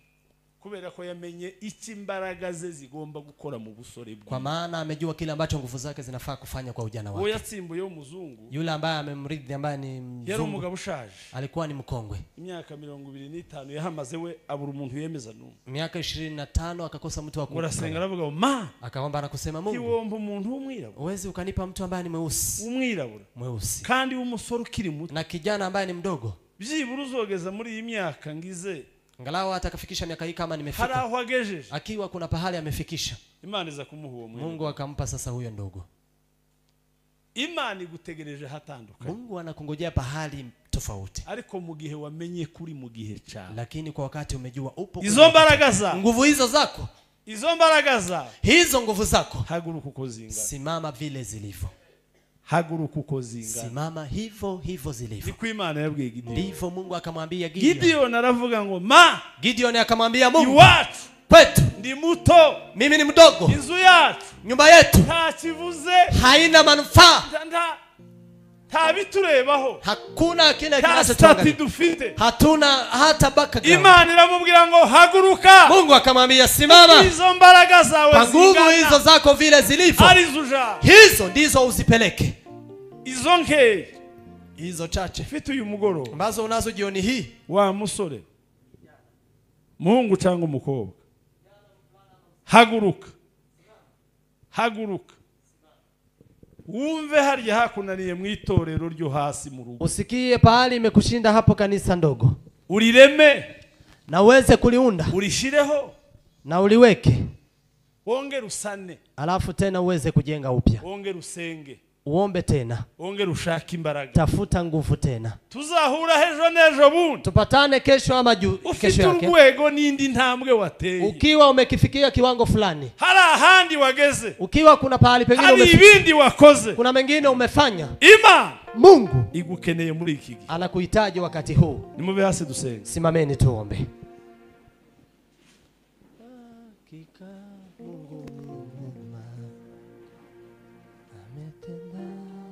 Kubera ko yamenye iki imbaraga ze zigomba gukora mu busore bwe. Kwa maana amejua kile ambacho nguvu zake zinafaa kufanya kwa ujana wake. Uwo yatsimbuye umuzungu. Yule ambaye amemrithi ambaye ni mzungu. Yari umugabo ushaje. Alikuwa ni mkongwe. Imyaka 25 yahamaze we abura umuntu yemeza numwe. Miaka 25 akakosa mtu wa kumpa. Urasenga aravuga ma. Akaomba na kusema Mungu. Kiwomba umuntu w'umwirabura. Uwezi ukanipa mtu ambaye ni mweusi. Umwirabura. Mweusi. Kandi w'umusore ukiri muto. Na kijana ambaye ni mdogo. Byibura uzogeza muri iyi myaka ngize. Angalau hata akafikisha miaka hii kama nimefika. Hari aho agejeje. Akiwa kuna pahali amefikisha. Imana iza kumuha uwo mwene. Mungu akampa sasa huyo ndogo. Imana igutegereje hatandukanye. Mungu anakungojea pahali tofauti. Ariko mu gihe wamenye kuri mu gihe cyawe. Lakini kwa wakati umejua upo. Izo mbaraga za. Nguvu hizo zako. Izo mbaraga za. Hizo nguvu zako. Haguruka uko zingana. Simama vile zilivyo. Haguruka uko zingana. Simama hivyo hivyo zilivyo. Niko Imana yabwiye Gideon. Ndivyo Mungu akamwambia Gideon. Gideon aravuga ngo ma. Gideon akamwambia Mungu. Iwacu. Kwetu. Ndi muto. Mimi ni mdogo. Inzu yacu. Nyumba yetu. Nta kivuze. Haina manufaa. Nta biturebaho. Hakuna kile kinachotuangalia. Dufite. Hatuna hata background. Imana iramubwira ngo haguruka. Mungu akamwambia simama. Izo mbaraga zawe zingana. Nguvu hizo zako vile zilivyo. Hizo ndizo uzipeleke. Izo nke. Hizo chache. Ufite uyu mugoroba. Ambazo unazo jioni hii. Wa musore. Muhungu cyangwa umukobwa. Haguruka. Haguruka. Wumve harya hakunaniye mu itorero ryo hasi mu rugo. Usikie pahali imekushinda hapo kanisa ndogo. Urireme. Na uweze kuliunda. Urishireho. Na uliweke. Wongere usane. Alafu tena uweze kujenga upya. Wongere usenge. Uombe tena. Wongere ushake imbaraga. Tafuta nguvu tena. Tuzahura hejo n'ejo bundi. Tupatane kesho ama kesho yake. Ufite urwego n'indi ntambwe wateye. Ukiwa umekifikia kiwango fulani. Hari ahandi wageze. Ukiwa kuna pahali pengine hari ibindi wakoze. Kuna mengine umefanya. Imana Mungu igukeneye muri iki gihe. Anakuhitaji wakati huu. Nimube hasi dusenge. Simameni tuombe. Hakika Mungu mwema ametenda.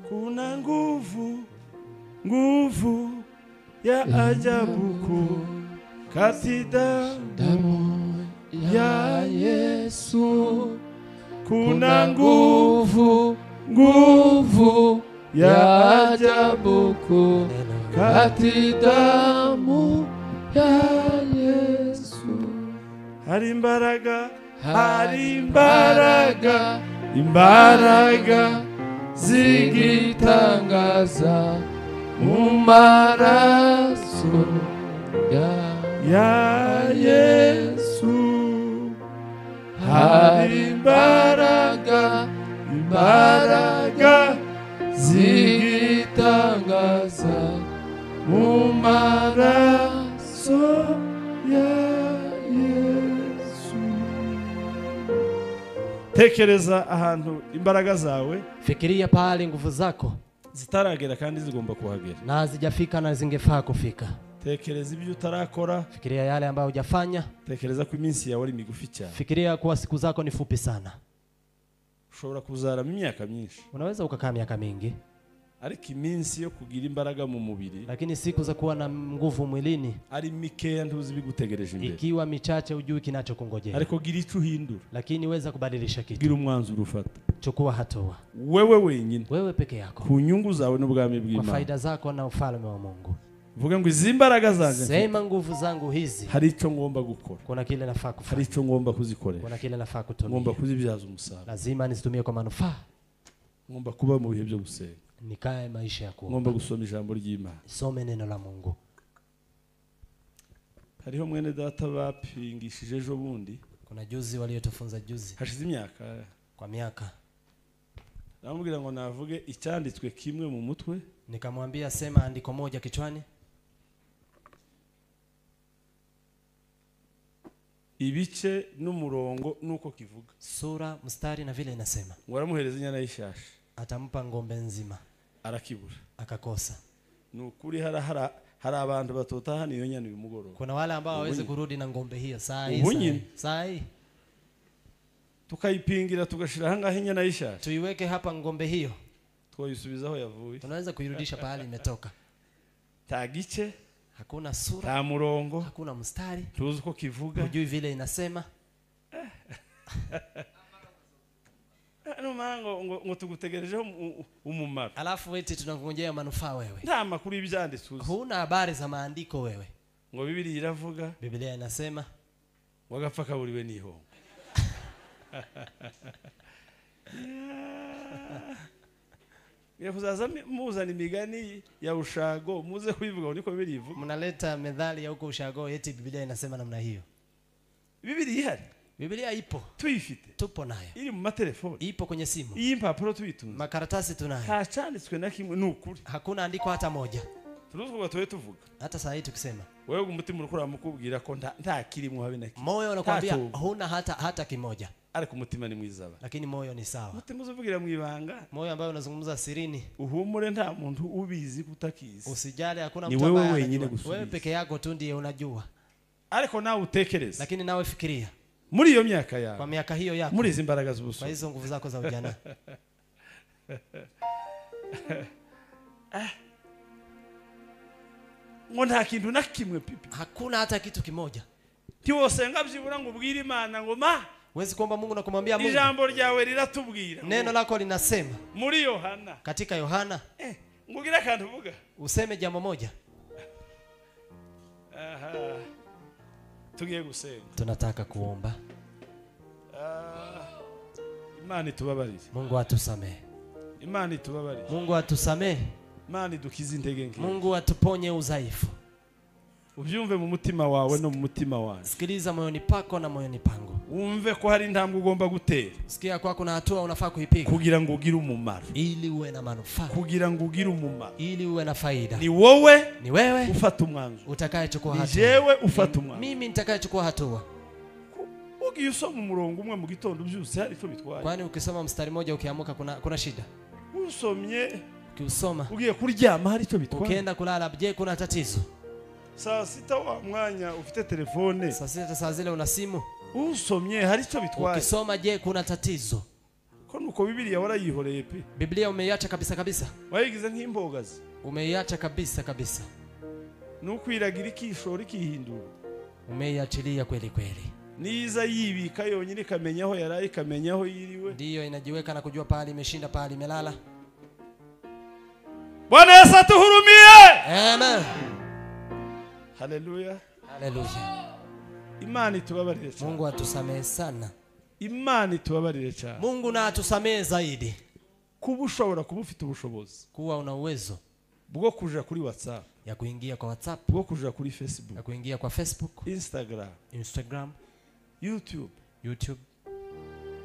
Kuna nguvu, nguvu ya ajabu kuu katika damu ya Yesu. Kuna nguvu, nguvu ya ajabu kuu katika damu ya Yesu. Hari imbaraga, hari imbaraga, imbaraga zigitangaza mu maraso ya Yesu. Hari imbaraga, imbaraga zigitangaza mu maraso ya Yesu. Tekereza ahantu imbaraga zawe. Fikiria pahali nguvu zako zitaragera kandi zigomba kuhagera. Na hazijafika na zingefaa kufika. Tekereza ibyo utarakora. Fikiria yale ambayo hujafanya. Tekereza ko iminsi yawe ari migufi cyane. Fikiria kuwa siku zako ni fupi sana. Ushobora kuzara imyaka myinshi. Unaweza ukakaa miaka mingi. Ariko iminsi yo kugira imbaraga mu mubiri, lakini siku za kuwa na nguvu mwilini ari mikeya ntuzi bigutegereje imbere. Ikiwa michache hujui kinachokungojea. Ariko gira icyo uhindura. Lakini weza kubadilisha kitu. Gira umwanzuro ufata. Chukua hatua. Wewe wenyine. Wewe peke yako. Ku nyungu zawe n'ubwami bw'Imana. Kwa faida zako na ufalme wa Mungu. Vuga ngo izi mbaraga zanje. Sema nguvu zangu hizi. Hari icyo ngomba gukora. Kuna kile nafaa kufanya. Hari icyo ngomba kuzikorera. Kuna kile nafaa kutumia. Ngomba kuzibyaza umusaruro. Lazima nizitumie kwa manufaa. Ngomba kuba mu bihe byo gusenga. Nikae maisha ya kuomba. Ngomba gusoma ijambo ry'Imana. Some neno la Mungu. Hariho mwene data bapingishije ejo bundi. Kuna juzi waliotufunza juzi. Hashize imyaka. Kwa miaka. Namubwira ngo navuge icyanditswe kimwe mu mutwe. Nikamwambia sema andiko moja kichwani. Ibice n'umurongo nuko kivuga. Sura, mstari na vile inasema. Ngo aramuhereza inyana y'ishashi. Atampa ngombe nzima. Arakibura. Akakosa. Nukuri hari abantu batotahana iyo nyana uyu mugoroba. Kuna wale ambao hawawezi kurudi na ngombe hiyo saa hii. Saa hii. Tukayipingira tugashira hangahe inyana y'ishashi. Tuiweke hapa ngombe hiyo. Twayisubizaho yavuye. Tunaweza kuirudisha pahali imetoka. Tagice. Hakuna sura. Ta murongo. Hakuna mstari. Tuzi ko kivuga. Hujui vile inasema. No mango ngo tugutegerejeho umumaro. Alafu eti tunakungojea manufaa wewe. Nta makuru y'ibyanditswe. Huna habari za maandiko wewe. Ngo Biblia iravuga. Biblia inasema wagapfa kaburiwe n'ihongo. Kuzaza muzana imigani ya ushago muze kubivuga niko Biblia ivuga. Mnaleta methali ya huko ushago eti Biblia inasema namna hiyo. Biblia ihari. Biblia ipo. Tuyifite. Tupo nayo. Iri mu matelefoni. Ipo kwenye simu. Iyi impapuro tuyitunze. Makaratasi tunayo. Nta cyanditswe na kimwe nukuri. Hakuna andiko hata moja. Turuzuka tuwe tuvuga. Hata saa hii tukisema. Wewe umutima urukura mukubwira ko nta kirimo habe na kimwe. Moyo unakwambia huna hata kimoja. Ariko umutima ni mwiza ba. Lakini moyo ni sawa. Umutima uzuvugira mu ibanga. Moyo ambao unazungumza sirini. Uhumure nta muntu ubizi kutakizi. Usijali hakuna mtu ambaye. Ni wewe wenyine gusubiza. Wewe peke yako tu ndiye unajua. Ariko nawe utekereze. Lakini nawe fikiria. Muri iyo myaka yawe. Kwa miaka hiyo yako. Muri izi mbaraga z'ubusore. Kwa hizo nguvu zako za ujana. Ngo nta kintu na kimwe pipi. Hakuna hata kitu kimoja. Ntiwosenga byibura ngo ubwire Imana ngo ma. Huwezi kuomba Mungu na kumwambia Mungu. Ijambo ryawe riratubwira. Neno lako linasema. Muri Yohana. Katika Yohana. Ngugira kantu uvuga. Useme jambo moja. Aha. Tugiye gusenga. Tunataka kuomba. Imana itubabarire. Mungu atusamehe. Imana itubabarire. Mungu atusamehe. Imana idukize intege nke. Mungu atuponye udhaifu. Ubyumve mu mutima wawe no mu mutima wanjye. Sikiliza moyoni pako na moyoni pangu. Wumve ko hari intambwe ugomba gutera. Sikia kwa kuna hatua unafaa kuipiga. Kugira ngo ugire umumaro. Ili uwe na manufaa. Kugira ngo ugire umumaro. Ili uwe na faida. Ni wowe, ni wewe ufata umwanzuro. Utakayechukua hatua. Ni jewe ufata umwanzuro. Mimi nitakayechukua hatua. Ugiye usoma umurongo umwe mu gitondo byose hari icyo bitwaye. Kwani ukisoma mstari mmoja ukiamuka kuna shida? Usomye ukiusoma ugiye kuryama hari icyo bitwaye. Ukienda kulala je kuna tatizo? Saa sita wa mwanya ufite telefone. Saa sita saa zile una simu. Usomye hari icyo bitwaye. Ukisoma je kuna tatizo? Ko nuko Biblia warayihoreye pe. Biblia umeiacha kabisa kabisa. Wayigize nk'imbogazi. Umeiacha kabisa kabisa. Nukwiragira ikishora ikihindura. Umeiachilia kweli kweli. Niza yibika yonyine ikamenya aho yaraye ikamenya aho yiriwe. Ndiyo inajiweka na kujua pahali imeshinda pahali imelala. Bwana Yesu atuhurumie. Amen. Haleluya. Haleluya. Imana itubabarire cyane. Mungu atusamehe sana. Imana itubabarire cyane. Mungu na atusamehe zaidi. Kuba ushobora kuba ufite ubushobozi. Kuwa una uwezo bwo kuja kuri WhatsApp, ya kuingia kwa WhatsApp, bwo kuja kuri Facebook, ya kuingia kwa Facebook, Instagram, YouTube.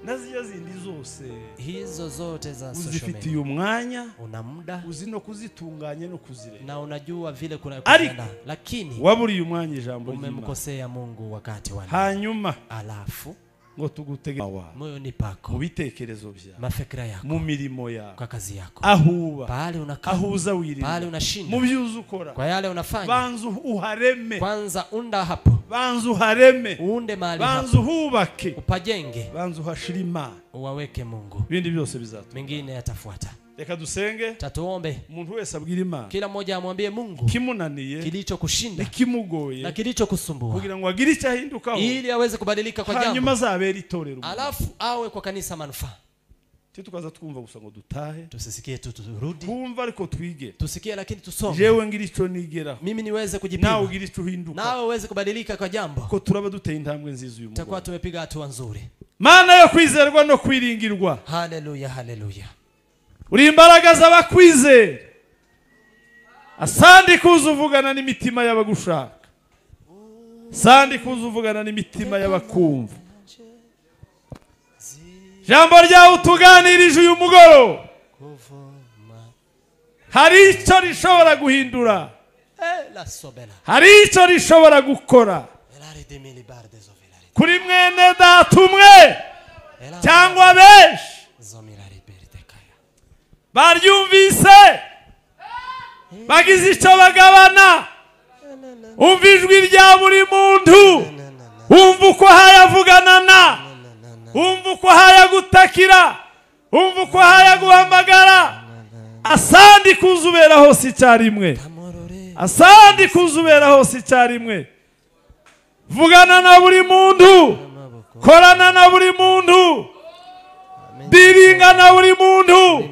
Na ziriya zindi zose, hizo zote za social media, uzifitiye umwanya, una muda, uzi no kuzitunganya no kuzireba, na unajua vile kuna kuenda, lakini waburiye umwanya ijambo ry'Imana, umemkosea Mungu wakati wa hanyuma alafu ngo tugutege moyoni pako, mu bitekerezo byawe, mafikira yako, mu mirimo yawe, kwa kazi yako, ahuba pahali unakaa, ahuza wirinda, pahali unashinda, mu byuzu ukora, kwa yale unafanya, banza uhareme, kwanza unda hapo, banza uhareme, uunde mahali hapo, banza uhubake, upajenge, banza uhashire Imana, uwaweke Mungu, ibindi byose bizatuma, mengine yatafuata. Reka dusenge. Tatuombe. Umuntu wese abwira Imana. Kila mmoja amwambie Mungu kimunaniye, kilichokushinda, kimugoye, na kilichokusumbua, kugira ngo agire icyo ahindukaho, ili aweze kubadilika kwa jambo, hanyuma azabere itorero, alafu awe kwa kanisa manufaa. Tukaza twumva gusa ngo dutahe, tusisikie tu turudi, twumva ariko twige, tusikie lakini tusome. Jewe ngira icyo nigera, mimi niweze kujipima, nawe ugira icyo uhinduka, nawe uweze kubadilika kwa jambo, ko turaba duteye intambwe nziza uyu mugoroba, tutakuwa tumepiga hatua nzuri. Mana yo kwizerwa no kwiringirwa. Haleluya, haleluya. Uri imbaraga z'abakwizera. Asandi kuza uvugana n'imitima y'abagushaka. Asandi kuza uvugana n'imitima y'abakumva. Jambo ryawe utuganirije uyu mugoroba, hari icyo rishobora guhindura, hari icyo rishobora gukora kuri mwene data umwe cyangwa benshi baryumvise, bagize icyo bagabana. Umva ijwi rya buri muntu, umva uko hayavuganana, umva uko hayagutakira, umva uko hayaguhamagara. Asandi kuzubera hose icyarimwe, asandi kuzubera hose icyarimwe. Vugana na buri muntu, korana na buri muntu, diringa na buri muntu.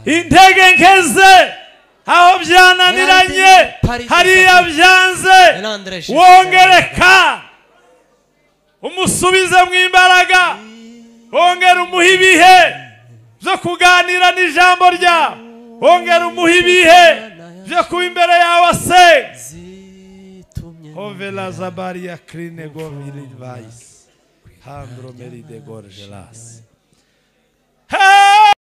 Intege nkeze aho byananiranye, hariya byanze, wongereka umusubize mu imbaraga, wongera umuhe ibihe byo kuganira n'ijambo ryawe, wongera umuhe ibihe byo kuba imbere yawe asenga. Ovela zabaria krine govili vais handro meride gorgelas.